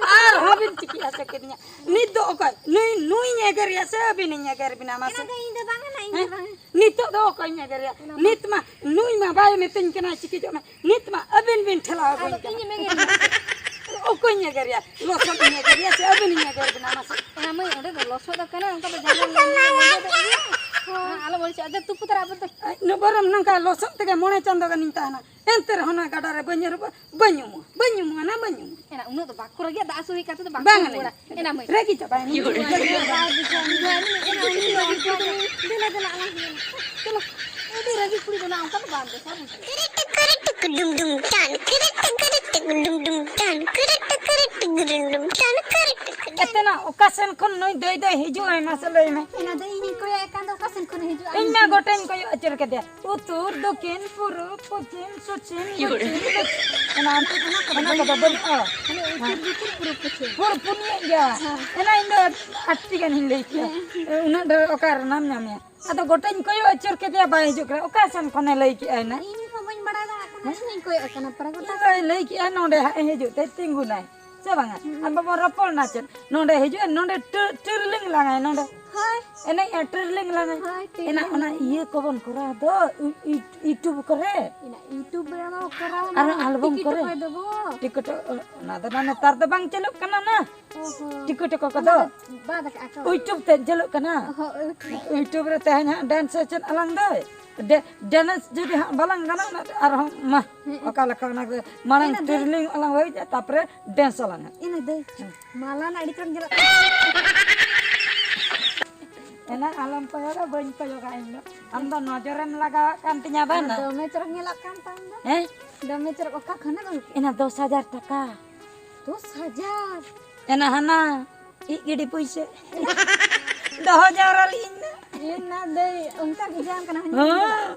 ᱟᱨᱦᱚᱸ ᱵᱤᱱ ᱪᱤᱠᱤ ᱦᱚᱪᱚ ᱠᱤᱫᱤᱧᱟ᱾ ᱱᱤᱛ ᱫᱚ ᱚᱠᱚᱭ? ᱱᱩᱭ, ᱱᱩᱭᱤᱧ ᱮᱜᱮᱨᱮᱭᱟ ᱥᱮ ᱟᱹᱵᱤᱱᱤᱧ ᱮᱜᱮᱨ ᱵᱤᱱᱟ ᱢᱟᱥᱮ? ᱮᱱᱟ ᱫᱚ ᱤᱧ ᱫᱚ ᱵᱟᱝᱟ ᱱᱟ, ᱤᱧ ᱫᱚ ᱦᱮᱸ? ᱵᱟᱝᱟ᱾ ᱱᱤᱛᱚᱜ ᱫᱚ ᱚᱠᱚᱭᱤᱧ ᱮᱜᱮᱨᱮᱭᱟ? ᱮᱱᱟ ᱢᱟ᱾ ᱱᱤᱛ ᱢᱟ ᱱᱩᱭ ᱢᱟ ᱵᱟᱭ ᱢᱤᱛᱟᱹᱧ ᱠᱟᱱᱟ ᱪᱤᱠᱤ ᱡᱚᱜ ᱢᱮ᱾ ᱱᱤᱛ ᱢᱟ ᱟᱹᱵᱤᱱ ᱵᱤᱱ ᱴᱷᱮᱞᱟᱣ ᱟᱫᱚ ᱟᱹᱜᱩᱧ ᱠᱟᱱᱟ᱾ ᱤᱧᱮᱢ ᱮᱜᱮᱨᱤᱧᱟ᱾ ᱚᱠᱚᱭᱤᱧ ᱮᱜᱮᱨᱮᱭᱟ? ᱞᱚᱥᱚᱫ ᱤᱧ ᱮᱜᱮᱨᱮᱭᱟ ᱥᱮ ᱟᱹᱵᱤᱱᱤᱧ ᱮᱜᱮᱨ ᱵᱮᱱᱟ ᱢᱟᱥᱮ? ᱮᱱᱟ ᱢᱟᱹᱭ, ᱚᱸᱰᱮ ᱫᱚ ᱞᱚᱥᱚᱫ ᱟᱠᱟᱱᱟ, ᱚᱱᱠᱟ ᱫᱚ ᱡᱟᱸᱜᱟ ᱞᱮᱸᱡᱮᱫ ᱟᱹᱜᱩᱭᱟ᱾ ᱦᱮᱸ, ᱟᱞᱚᱢ ᱟᱹᱲᱤᱥᱚᱜᱼᱟ᱾ ᱟᱪᱪᱷᱟ, ᱛᱩᱯᱩ ᱛᱟᱨᱟ ᱟᱵᱚ ᱫᱚ᱾ ᱤᱱᱟᱹ ᱵᱚᱨᱚᱢ ᱱᱚᱝᱠᱟ ᱞᱚᱥᱚᱫ ᱛᱮᱜᱮ ᱢᱚᱬᱮ ᱪᱟᱸᱫᱚ ᱜᱟᱱᱤᱧ ᱛᱟᱦᱮᱱᱟ᱾ ᱮᱱᱛᱮ ᱨᱮᱦᱚᱸ ᱱᱚᱣᱟ ᱜᱟᱰᱟ ᱨᱮ ᱵᱟᱹᱧ ᱟᱹᱨᱩᱵᱚᱜᱼᱟ, ᱵᱟᱹᱧ ᱩᱢᱩᱜᱼᱟ, ᱵᱟᱹᱧ ᱩᱢᱩᱜᱼᱟ ᱱᱟ, ᱵᱟᱹᱧ ᱩᱢᱩᱜᱼᱟ᱾ ᱮᱱᱟ ᱩᱱᱟᱹᱜ ᱫᱚ ᱵᱟᱠᱚ ᱨᱟᱹᱜᱤᱭᱟ, ᱫᱟᱜ ᱥᱩᱨ ᱦᱮᱡ ᱠᱟᱛᱮ ᱫᱚ ᱵᱟᱠᱚ ᱵᱟᱝ ᱩᱢᱩᱜᱼᱟ᱾ ᱮᱱᱟ᱾ ᱮᱱᱟ ᱢᱟᱹᱭ᱾ ᱨᱟᱹᱜᱤ ᱪᱟᱵᱟᱭᱮᱱᱟ᱾ ᱵᱟᱭ ᱵᱩᱡᱷᱟᱹᱣᱟ, ᱵᱟᱭ ᱵᱩᱡᱷᱟᱹᱣᱟ᱾ ᱮᱱᱟ ᱩᱱᱤ, ᱮᱱᱟ ᱩᱱᱤ ᱫᱚ ᱚᱱᱠᱟ ᱫᱚ ᱫᱮᱞᱟ, ᱫᱮᱞᱟ, ᱟᱞᱟᱝ ᱦᱚᱸ᱾ ᱪᱚᱞᱚ᱾ ᱟᱹᱰᱤ ᱨᱟᱹᱜᱤ ᱠᱩᱲᱤ ᱫᱚ ᱱᱟ ᱚᱱᱠᱟ ᱫᱚ ᱵᱟᱝ ᱵᱮᱥᱟ, ᱵᱩᱡᱷᱟᱹᱣ᱾ ᱠᱤᱨᱤᱴ ᱠᱤᱨᱤᱴ ᱰᱩᱢ ᱰᱩᱢ ᱴᱟᱱ, ᱠᱤᱨᱤᱴ ᱠᱤᱨᱤᱴ ᱰᱩᱢ ᱰᱩᱢ ᱴᱟᱱ, ᱠᱤᱨᱤᱴ ᱠᱤᱨᱤᱴ᱾ ᱥᱮᱱ ᱠᱷᱚᱱ ᱱᱩᱭ ᱫᱟᱹᱭ ᱫᱚᱭ ᱦᱤᱡᱩᱜ ᱟᱭ, ᱢᱟᱥᱮ ᱞᱟᱹᱭ ᱢᱮ᱾ ᱚᱱᱟ ᱫᱚ ᱤᱧᱤᱧ ᱠᱚᱭᱚᱜ ᱮ ᱠᱟᱱ ᱫᱚ, ᱚᱠᱟ ᱥᱮᱱ ᱠᱷᱚᱱᱮ ᱦᱤᱡᱩᱜᱼᱟ? ᱤᱧ ᱢᱟ ᱜᱚᱴᱟᱧ ᱠᱚᱭᱚᱜ ᱟᱹᱪᱩᱨ ᱠᱮᱫᱮᱭᱟ, ᱩᱛᱛᱚᱨ, ᱫᱚᱠᱠᱷᱤᱱ, ᱯᱩᱨᱩᱵ, ᱯᱚᱪᱷᱤᱢ, ᱥᱚᱪᱷᱤᱢ, ᱫᱚᱠᱠᱷᱤᱱ, ᱯᱚᱪᱷᱤᱢ᱾ ᱚᱱᱟ ᱚᱱᱛᱮ ᱚᱱᱟ ᱠᱚᱫᱚ ᱵᱟᱹᱱᱩᱜᱼᱟ᱾ ᱢᱟᱱᱮ ᱩᱛᱛᱚᱨ, ᱫᱚᱠᱠᱷᱤᱱ, ᱯᱩᱨᱩᱵ, ᱯᱚᱪᱷᱤᱢ᱾ ᱦᱚᱲ ᱯᱩᱱᱭᱟᱹᱜ ᱜᱮᱭᱟ᱾ ᱦᱮᱸ᱾ ᱮᱱᱟ ᱤᱧ ᱫᱚ ᱟᱴᱴᱤ ᱜᱟᱱᱤᱧ ᱞᱟᱹᱭ ᱠᱮᱜᱼᱟ᱾ ᱦᱮᱸ᱾ ᱩᱱᱟᱹᱜ ᱰᱷᱮᱨ ᱚᱠᱟ ᱨᱮᱱᱟᱢ ᱧᱟᱢᱮᱭᱟ? ᱟᱫᱚ ᱜᱚᱴᱟᱧ ᱠᱚᱭᱚᱜ ᱟᱹᱪᱩᱨ ᱠᱮᱫᱮᱭᱟ, ᱵᱟᱭ ᱦᱤᱡᱩᱜ ᱠᱟᱱᱟ᱾ ᱚᱠᱟ ᱥᱮᱱ ᱠᱷᱚᱱᱮ ᱞᱟᱹᱭ ᱠᱮᱜᱼᱟᱭ ᱱᱟ? ᱤᱧ ᱦᱚᱸ ᱵᱟᱹᱧ ᱵᱟᱲᱟᱭ ᱫᱟᱲᱮᱭᱟᱜ ᱠᱟᱱᱟ, ᱦᱮᱸ? ᱤᱧ ᱦᱚᱸᱧ ᱠᱚᱭᱚᱜ ᱠᱟᱱᱟ ᱯᱟᱨᱟ ᱜᱚᱴᱟ᱾ ᱤᱧ ᱫᱚᱭ ᱞᱟᱹᱭ ᱠᱮᱜᱼᱟ, ᱱᱚᱰᱮ ᱦᱟᱸᱜ ᱮ ᱦᱤᱡᱩᱜ ᱛᱮ ᱛᱤᱸᱜᱩᱱᱟᱭ᱾ ᱥᱮ ᱵᱟᱝᱟ? ᱦᱩᱸ᱾ ᱟᱵᱚ ᱵᱚᱱ ᱨᱚᱯᱚᱲ ᱱᱟ ᱪᱮᱫ? ᱱᱚᱰᱮ ᱦᱤᱡᱩᱜᱼᱟ, ᱱᱚᱰᱮ ᱴᱤ-, ᱴᱤᱨᱞᱤᱝ ᱞᱟᱝᱟᱭ ᱱᱚᱰᱮ᱾ ᱦᱳᱭ᱾ ᱮᱱᱮᱡ ᱮ ᱴᱤᱨᱞᱤᱝ ᱞᱟᱝᱟᱭ᱾ ᱦᱳᱭ, ᱮᱱᱟ ᱴᱤᱨᱞᱤᱝ ᱚᱱᱟ ᱞᱟᱝᱟᱭ᱾ ᱤᱭᱟᱹ ᱠᱚᱵᱚᱱ ᱠᱚᱨᱟᱣ ᱫᱚ, ᱤ-, ᱤ-, YouTube ᱠᱚᱨᱮ᱾ ᱤᱱᱟ YouTube ᱨᱮ ᱢᱟ ᱠᱚᱨᱟᱣ ᱟᱨ ᱢᱟ, ᱟᱞᱵᱚᱢ ᱴᱤᱠᱤᱴ ᱠᱚᱨᱮ᱾ ᱠᱚᱭ ᱫᱚᱵᱚ᱾ ᱴᱤᱠᱤᱴ, ᱚᱱᱟ ᱫᱚ ᱱᱟ ᱱᱮᱛᱟᱨ ᱫᱚ ᱵᱟᱝ ᱪᱟᱹᱞᱩᱜ ᱠᱟᱱᱟ ᱱᱟ᱾ ᱚ ᱦᱚᱸ᱾ ᱴᱤᱠᱤᱴ ᱠᱚ ᱚᱱᱟ ᱠᱚᱫᱚ᱾ ᱫᱚ ᱵᱟᱫ ᱟᱠᱟᱜᱼᱟ ᱠᱚ᱾ YouTube ᱛᱮ ᱪᱟᱹᱞᱩᱜ ᱠᱟᱱᱟ᱾ ᱦᱳᱭ᱾ YouTube ᱨᱮ ᱛᱮᱦᱮᱧ ᱦᱟᱸᱜ dance ᱮ ᱪᱮᱫ ᱟᱞᱟᱝ ᱫᱚᱭ᱾ ᱰᱮ-, dance ᱡᱩᱫᱤ ᱦᱟᱸᱜ ᱵᱟᱞᱟᱝ ᱜᱟᱱᱟ, ᱚᱱᱟ ᱟᱨᱦᱚᱸ ᱢᱟ, ᱦᱮᱸ᱾ ᱚᱠᱟ ᱞᱮᱠᱟ ᱚᱱᱟ ᱠᱚ ᱢᱟᱲᱟᱝ ᱮᱱᱟ ᱫᱟᱹᱭ᱾ ᱴᱤᱨᱞᱤᱝ ᱟᱞᱟᱝ ᱦᱩᱭ ᱠᱮᱫ, ᱛᱟᱯᱚᱨᱮ dance ᱟᱞᱟᱝ ᱦᱟᱸᱜ᱾ ᱮᱱᱟ ᱫᱟᱹᱭ, ᱦᱮᱸ᱾ ᱢᱟᱞᱟ ᱱᱟ ᱟᱹᱰᱤ ᱪᱚᱨᱚᱠ ᱧᱮᱞᱚᱜ ᱠᱟᱱᱟ᱾ ᱮᱱᱟ ᱟᱞᱚᱢ ᱠᱚᱭᱚᱜᱟ, ᱵᱟᱹᱧ ᱠᱚᱭᱚᱜᱟ ᱤᱧ ᱫᱚ᱾ ᱟᱢ ᱫᱚ ᱱᱚᱡᱚᱨᱮᱢ ᱞᱟᱜᱟᱣᱟᱜ ᱠᱟᱱ ᱛᱤᱧᱟ ᱵᱟᱝ? ᱫᱚᱢᱮ ᱪᱚᱨᱚᱠ ᱧᱮᱞᱚᱜ ᱠᱟᱱ ᱛᱟᱢ ᱫᱚ᱾ ᱦᱮᱸ? ᱫᱚᱢᱮ ᱪᱚᱨᱚᱠ, ᱚᱠᱟ ᱠᱷᱚᱱᱮᱢ ᱟᱹᱜᱩ ᱠᱮᱫᱟ? ᱮᱱᱟ ᱫᱚᱥ ᱦᱟᱡᱟᱨ ᱴᱟᱠᱟ᱾ ᱫᱚᱥ ᱦᱟᱡᱟᱨ? ᱮᱱᱟ ᱦᱟᱱᱟ ᱤᱡ ᱜᱤᱰᱤ ᱯᱩᱭᱥᱟᱹ᱾ ᱫᱚᱦᱚ ᱡᱟᱣᱨᱟ ᱞᱤᱧ ᱫᱚ᱾ ᱮᱱᱟ ᱫᱟᱹᱭ, ᱚᱱᱠᱟ ᱜᱮ ᱡᱟᱢ ᱠᱟᱱᱟ, ᱦᱟᱹᱱᱤ ᱦᱮᱸ᱾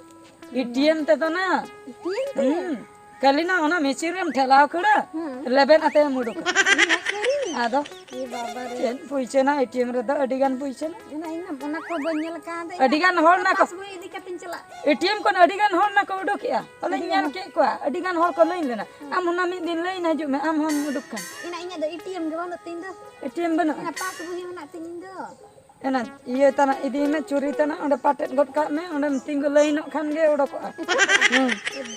ᱜᱤᱫᱽᱨᱟᱹ᱾ ATM ᱛᱮᱫᱚ ᱱᱟ᱾ ATM ᱛᱮ? ᱦᱩᱸ᱾ ᱠᱷᱟᱹᱞᱤ ᱱᱟ ᱚᱱᱟ machine ᱨᱮᱢ ᱴᱷᱮᱞᱟᱣ ᱠᱷᱟᱹᱲᱟ, ᱦᱮᱸ᱾ ᱞᱮᱵᱮᱫ ᱟᱛᱮᱢ ᱩᱰᱩᱠᱟ᱾ ᱚᱱᱟ ᱥᱟᱹᱨᱤ? ᱟᱫᱚ? ᱮ ᱵᱟᱵᱟ ᱨᱮ᱾ ᱪᱮᱫ ᱯᱩᱭᱥᱟᱹ ᱱᱟ ATM ᱨᱮᱫᱚ ᱟᱹᱰᱤ ᱜᱟᱱ ᱯᱩᱭᱥᱟᱹ ᱱᱟ᱾ ᱮᱱᱟ ᱤᱧ ᱢᱟ ᱚᱱᱟ ᱠᱚ ᱵᱟᱹᱧ ᱧᱮᱞ ᱟᱠᱟᱫ᱾ ᱟᱹᱰᱤ ᱜᱟᱱ ᱦᱚᱲ ᱱᱟ ᱠᱚ᱾ Passbook ᱤᱫᱤ ᱠᱟᱛᱮᱧ ᱪᱟᱞᱟᱜ᱾ ATM ᱠᱷᱚᱱ ᱟᱹᱰᱤ ᱜᱟᱱ ᱦᱚᱲ ᱱᱟ ᱠᱚ ᱩᱰᱩᱠᱮᱜᱼᱟ᱾ ᱟᱹᱞᱤᱧ ᱟᱹᱰᱤ ᱜᱟᱱ ᱧᱮᱞ ᱦᱚᱲ᱾ ᱠᱮᱫ ᱠᱚᱣᱟ, ᱟᱹᱰᱤ ᱜᱟᱱ ᱦᱚᱲ ᱠᱚ line ᱞᱮᱱᱟ᱾ ᱦᱮᱸ᱾ ᱟᱢ ᱦᱚᱸ ᱱᱟ ᱢᱤᱫ ᱫᱤᱱ line ᱦᱤᱡᱩᱜ ᱢᱮ, ᱟᱢ ᱦᱚᱸᱢ ᱩᱰᱩᱠ ᱠᱷᱟᱱ᱾ ᱮᱱᱟ ᱤᱧᱟᱹᱜ ᱫᱚ ATM ᱜᱮ ᱵᱟᱹᱱᱩᱜ ᱛᱤᱧ ᱫᱚ᱾ ATM ᱵᱟᱹᱱᱩᱜᱼᱟ? ᱮᱱᱟ pass ᱵᱚᱦᱤ ᱢᱮᱱᱟᱜ ᱛᱤᱧ ᱫᱚ᱾ ᱮᱱᱟ ᱤᱭᱟᱹ ᱛᱟᱱᱟ ᱤᱫᱤᱭ ᱢᱮ, ᱪᱩᱨᱤ ᱛᱟᱱᱟ, ᱚᱸᱰᱮ ᱯᱟᱴᱮᱫ ᱜᱚᱫ ᱠᱟᱜ ᱢᱮ, ᱚᱸᱰᱮᱢ ᱛᱤᱸᱜᱩ ᱞᱟᱭᱤᱱᱚᱜ ᱠᱷᱟᱱ ᱜᱮ ᱚᱰᱚᱠᱚᱜᱼᱟ᱾ ᱦᱩᱸ᱾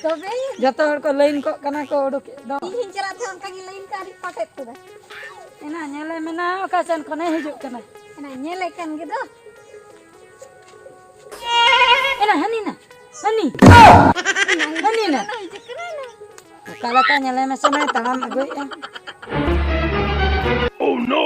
ᱛᱚᱵᱮ? ᱡᱚᱛᱚ ᱦᱚᱲ ᱠᱚ ᱞᱟᱭᱤᱱ ᱠᱚᱜ ᱠᱟᱱᱟ ᱠᱚ ᱚᱰᱚᱠᱮᱫ ᱫᱚ᱾ ᱤᱧ ᱦᱚᱸᱧ ᱪᱟᱞᱟᱜ ᱛᱟᱦᱮᱸ ᱚᱱᱠᱟ ᱜᱮ ᱞᱟᱭᱤᱱ ᱠᱚ ᱟᱹᱰᱤ ᱯᱟᱴᱮᱫ ᱠᱚᱫᱚ᱾ ᱮᱱᱟ ᱧᱮᱞᱮ ᱢᱮᱱᱟ ᱚᱠᱟ ᱥᱮᱱ ᱠᱷᱚᱱᱮ ᱦᱤᱡᱩᱜ ᱠᱟᱱᱟ᱾ ᱮᱱᱟ ᱧᱮᱞᱮ ᱠᱟᱱ ᱜᱮ ᱫᱚ᱾ ᱮᱱᱟ ᱦᱟᱹᱱᱤ ᱱᱟ, ᱦᱟᱹᱱᱤ᱾ ᱦᱟᱹᱱᱤ ᱱᱟ᱾ ᱦᱤᱡᱩᱜ ᱠᱟᱱᱟ ᱱᱟ᱾ ᱚᱠᱟ ᱞᱮᱠᱟ ᱧᱮᱞᱮ ᱢᱮᱥᱮ ᱱᱟᱭ ᱛᱟᱲᱟᱢ ᱟᱹᱜᱩᱭᱮᱫᱼᱟ᱾ Oh no!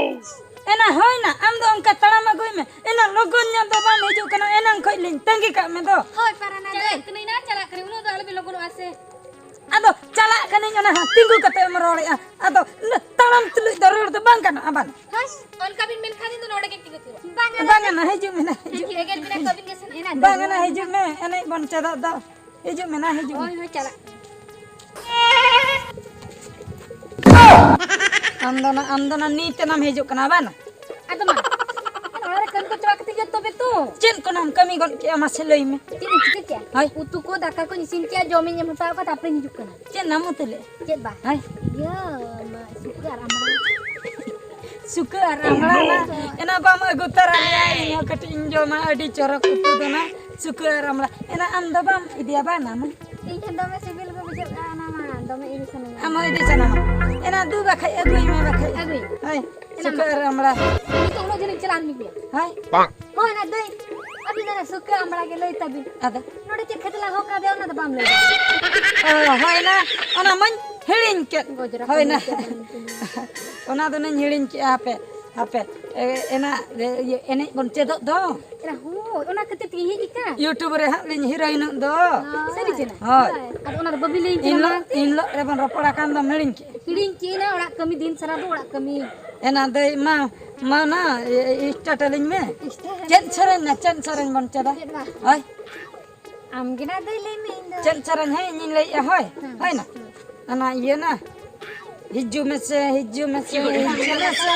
ᱮᱱᱟ ᱦᱳᱭ ᱱᱟ, ᱟᱢ ᱫᱚ ᱚᱱᱠᱟ ᱛᱟᱲᱟᱢ ᱟᱹᱜᱩᱭ ᱢᱮ᱾ ᱮᱱᱟ ᱞᱚᱜᱚᱱ ᱧᱚᱜ ᱫᱚ ᱵᱟᱢ ᱦᱤᱡᱩᱜ ᱠᱟᱱᱟ, ᱮᱱᱟᱝ ᱠᱷᱚᱡ ᱞᱤᱧ ᱛᱟᱺᱜᱤ ᱠᱟᱜ ᱢᱮ ᱫᱚ᱾ ᱦᱳᱭ, ᱯᱟᱨᱟᱱᱟ ᱪᱟᱞᱟᱜ ᱫᱟᱹᱭ᱾ ᱠᱟᱹᱱᱟᱹᱧ ᱱᱟ, ᱪᱟᱞᱟᱜ ᱠᱟᱹᱱᱟᱹᱧ, ᱩᱱᱟᱹᱜ ᱫᱚ ᱟᱞᱚᱵᱤᱱ ᱞᱚᱜᱚᱱᱚᱜᱼᱟ ᱥᱮ᱾ ᱟᱫᱚ ᱪᱟᱞᱟᱜ ᱠᱟᱹᱱᱟᱹᱧ, ᱚᱱᱟ ᱦᱚᱸ ᱛᱤᱸᱜᱩ ᱠᱟᱛᱮ ᱮᱢ ᱨᱚᱲᱮᱜᱼᱟ᱾ ᱟᱫᱚ ᱩᱱᱟᱹᱜ ᱛᱟᱲᱟᱢ ᱛᱩᱞᱩᱡ ᱫᱚ ᱨᱚᱲ ᱫᱚ ᱵᱟᱝ ᱜᱟᱱᱚᱜᱼᱟ, ᱵᱟᱝ? ᱦᱳᱭ, ᱚᱱᱠᱟ ᱵᱤᱱ ᱢᱮᱱᱠᱷᱟᱱ ᱤᱧ ᱫᱚ ᱱᱚᱰᱮ ᱜᱮ ᱛᱤᱸᱜᱩ ᱛᱷᱤᱨᱚᱜ᱾ ᱵᱟᱝᱟ᱾ ᱵᱟᱝᱟ ᱱᱟ, ᱦᱤᱡᱩᱜ ᱢᱮ ᱱᱟ, ᱦᱤᱡᱩᱜ ᱢᱮ᱾ ᱮᱜᱮᱨ ᱵᱤᱱᱟ ᱠᱚ ᱟᱹᱵᱤᱱ ᱜᱮ ᱥᱮ ᱱᱟ᱾ ᱵᱟᱝᱟ ᱱᱟ, ᱦᱤᱡᱩᱜ ᱢᱮ, ᱮᱱᱮᱡ ᱵᱚᱱ ᱪᱮᱫᱚᱜ ᱫᱚ᱾ ᱦᱤᱡᱩᱜ ᱢᱮ ᱱᱟ, ᱦᱤᱡᱩᱜ ᱢᱮ᱾ ᱦᱳᱭ, ᱦᱳᱭ, ᱪᱟᱞᱟᱜ᱾ ᱟᱢ ᱫᱚ ᱱᱟ, ᱟᱢ ᱫᱚ ᱱᱟ ᱱᱤᱛ ᱮᱱᱟᱢ ᱦᱤᱡᱩᱜ ᱠᱟᱱᱟ, ᱵᱟᱝ? ᱟᱫᱚ ᱢᱟ, ᱚᱲᱟᱜ ᱨᱮ ᱠᱟᱹᱢᱤ ᱠᱚ ᱪᱟᱵᱟ ᱠᱟᱛᱮ ᱜᱮ ᱛᱚᱵᱮ ᱛᱚ᱾ ᱪᱮᱫ ᱠᱚ ᱱᱟᱢ ᱠᱟᱹᱢᱤ ᱜᱚᱫ ᱠᱮᱜᱼᱟ, ᱢᱟᱥᱮ ᱞᱟᱹᱭ ᱢᱮ᱾ ᱪᱮᱫ ᱤᱧ ᱪᱤᱠᱟᱹ ᱠᱮᱜᱼᱟ? ᱦᱳᱭ᱾ ᱩᱛᱩ ᱠᱚ, ᱫᱟᱠᱟ ᱠᱚᱧ ᱤᱥᱤᱱ ᱠᱮᱜᱼᱟ, ᱡᱚᱢᱤᱧ ᱮᱢ ᱦᱟᱛᱟᱣ ᱠᱟᱜᱼᱟ, ᱛᱟᱨᱯᱚᱨᱮᱧ ᱦᱤᱡᱩᱜ ᱠᱟᱱᱟ᱾ ᱪᱮᱫ ᱱᱟᱢ ᱩᱛᱩ ᱞᱮᱫ? ᱪᱮᱫ ᱵᱟᱝ? ᱦᱳᱭ᱾ ᱤᱭᱟᱹ, ᱢᱟ, ᱥᱩᱠᱨᱤ ᱟᱨ ᱟᱢᱲᱟ᱾ ᱥᱩᱠᱟᱹ ᱟᱨ ᱟᱢᱲᱟ ᱱᱟ, ᱮᱱᱟ ᱵᱟᱢ ᱟᱹᱜᱩ ᱛᱟᱨᱟ ᱞᱮᱭᱟ, ᱤᱧ ᱦᱚᱸ ᱠᱟᱹᱴᱤᱡ ᱤᱧ ᱡᱚᱢᱟ, ᱟᱹᱰᱤ ᱪᱚᱨᱚᱠ ᱩᱛᱩ ᱫᱚ ᱱᱟ, ᱥᱩᱠᱟᱹ ᱟᱨ ᱟᱢᱲᱟ᱾ ᱮᱱᱟ ᱟᱢ ᱫᱚ ᱵᱟᱢ ᱤᱫᱤᱭᱟ ᱵᱟᱝ ᱱᱟ ᱢᱟ? ᱤᱧ ᱴᱷᱮᱱ ᱫᱚᱢᱮ ᱥᱤᱵᱤᱞ ᱜᱮ ᱵᱩᱡᱷᱟᱹᱜᱼᱟ, ᱚᱱᱟ ᱢᱟ ᱫᱚᱢᱮ ᱤᱫᱤ ᱥᱟᱱᱟᱧᱟ᱾ ᱟᱢ ᱦᱚᱸ ᱤᱫᱤ ᱥᱟᱱᱟᱢᱟ? ᱮᱱᱟ ᱫᱩ ᱵᱟᱠᱷᱟᱡ ᱟᱹᱜᱩᱭ ᱢᱮ ᱵᱟᱠᱷᱟᱡ᱾ ᱟᱹᱜᱩᱭ᱾ ᱦᱳᱭ, ᱮᱱᱟ ᱥᱩᱠᱟᱹ ᱢᱟ᱾ ᱟᱨ ᱟᱢᱲᱟ᱾ ᱱᱤᱛᱚᱜ ᱩᱱᱟᱹᱜ ᱡᱷᱟᱹᱞᱤᱧ ᱪᱟᱞᱟᱜ ᱟᱨ ᱢᱤᱫ ᱜᱮᱭᱟ᱾ ᱦᱳᱭ᱾ ᱦᱳᱭ, ᱚᱱᱟ ᱫᱟᱹᱭ, ᱟᱹᱵᱤᱱ ᱚᱱᱟ ᱥᱩᱠᱟᱹ ᱟᱢᱲᱟ ᱜᱮ ᱞᱟᱹᱭ ᱛᱟᱵᱤᱱ᱾ ᱟᱫᱚ? ᱱᱚᱰᱮ ᱪᱮᱫ ᱠᱷᱟᱹᱛᱤᱨ ᱞᱟᱝ ᱦᱚᱦᱚ ᱠᱟᱫᱮᱭᱟ, ᱚᱱᱟ ᱫᱚ ᱵᱟᱢ ᱞᱟᱹᱭ ᱫᱟ᱾ ᱚ, ᱦᱳᱭ ᱱᱟ, ᱚᱱᱟ ᱢᱟᱧ ᱦᱤᱲᱤᱧ ᱠᱮᱫ᱾ ᱜᱚᱡᱽᱨᱟ ᱦᱳᱭ ᱱᱟ᱾ ᱠᱚ ᱞᱟᱹᱭ ᱠᱮᱫᱟ᱾ ᱚᱱᱟ ᱫᱚ ᱱᱟᱧ ᱦᱤᱲᱤᱧ ᱠᱮᱜᱼᱟ, ᱦᱟᱯᱮ, ᱦᱟᱯᱮ᱾ ᱮ, ᱮᱱᱟ, ᱮ, ᱤᱭᱟᱹ, ᱮᱱᱮᱡ ᱵᱚᱱ ᱪᱮᱫᱚᱜ ᱫᱚ᱾ ᱮᱨᱟ, ᱦᱳᱭ, ᱚᱱᱟ ᱠᱷᱟᱹᱛᱤᱨ ᱛᱮᱜᱮ ᱦᱮᱡ ᱟᱠᱟᱱ᱾ YouTube ᱨᱮ ᱦᱟᱸᱜ ᱞᱤᱧ ᱦᱤᱨᱳᱭᱤᱱᱚᱜ ᱫᱚ᱾ ᱥᱟᱹᱨᱤ ᱪᱮ ᱱᱟ? ᱦᱳᱭ᱾ ᱦᱳᱭ, ᱟᱫᱚ ᱚᱱᱟ ᱫᱚ ᱵᱟᱹᱵᱤ ᱞᱟᱹᱭᱟᱹᱧ ᱠᱟᱱᱟ ᱮᱱᱦᱤᱞᱳᱜ, ᱢᱟ᱾ ᱮᱱᱦᱤᱞᱳᱜ ᱨᱮᱵᱚᱱ ᱨᱚᱯᱚᱲ ᱟᱠᱟᱱ ᱫᱚᱢ ᱦᱤᱲᱤᱧ ᱠᱮᱜᱼᱟ? ᱦᱤᱲᱤᱧ ᱠᱮᱜᱼᱟ, ᱚᱲᱟᱜ ᱠᱟᱹᱢᱤ ᱫᱤᱱ ᱥᱟᱨᱟ ᱫᱚ ᱚᱲᱟᱜ ᱠᱟᱹᱢᱤ᱾ ᱮᱱᱟ ᱫᱟᱹᱭ, ᱢᱟ, ᱢᱟ ᱱᱟ, ᱮ, ᱮ, start ᱟᱹᱞᱤᱧ ᱢᱮ᱾ Start ᱟᱹᱞᱤᱧ ᱪᱮᱫ ᱢᱮ᱾ ᱥᱮᱨᱮᱧ ᱱᱟ, ᱪᱮᱫ ᱥᱮᱨᱮᱧ ᱵᱚᱱ ᱪᱮᱫᱟ? ᱪᱮᱫ ᱵᱟᱝ? ᱦᱳᱭ᱾ ᱟᱢ ᱜᱮ ᱱᱟ ᱫᱟᱹᱭ ᱞᱟᱹᱭ ᱢᱮ, ᱤᱧ ᱫᱚ᱾ ᱪᱮᱫ ᱥᱮᱨᱮᱧ? ᱦᱮᱸ, ᱤᱧᱤᱧ ᱞᱟᱹᱭᱮᱜᱼᱟ, ᱦᱳᱭ᱾ ᱦᱮᱸ᱾ ᱦᱳᱭ ᱱᱟ᱾ ᱦᱮᱸ᱾ ᱚᱱᱟ ᱤᱭᱟᱹ ᱱᱟ᱾ ᱦᱤᱡᱩᱜ ᱢᱮᱥᱮ, ᱦᱤᱡᱩᱜ ᱢᱮᱥᱮ, ᱦᱤᱡᱩᱜ ᱢᱮᱥᱮ᱾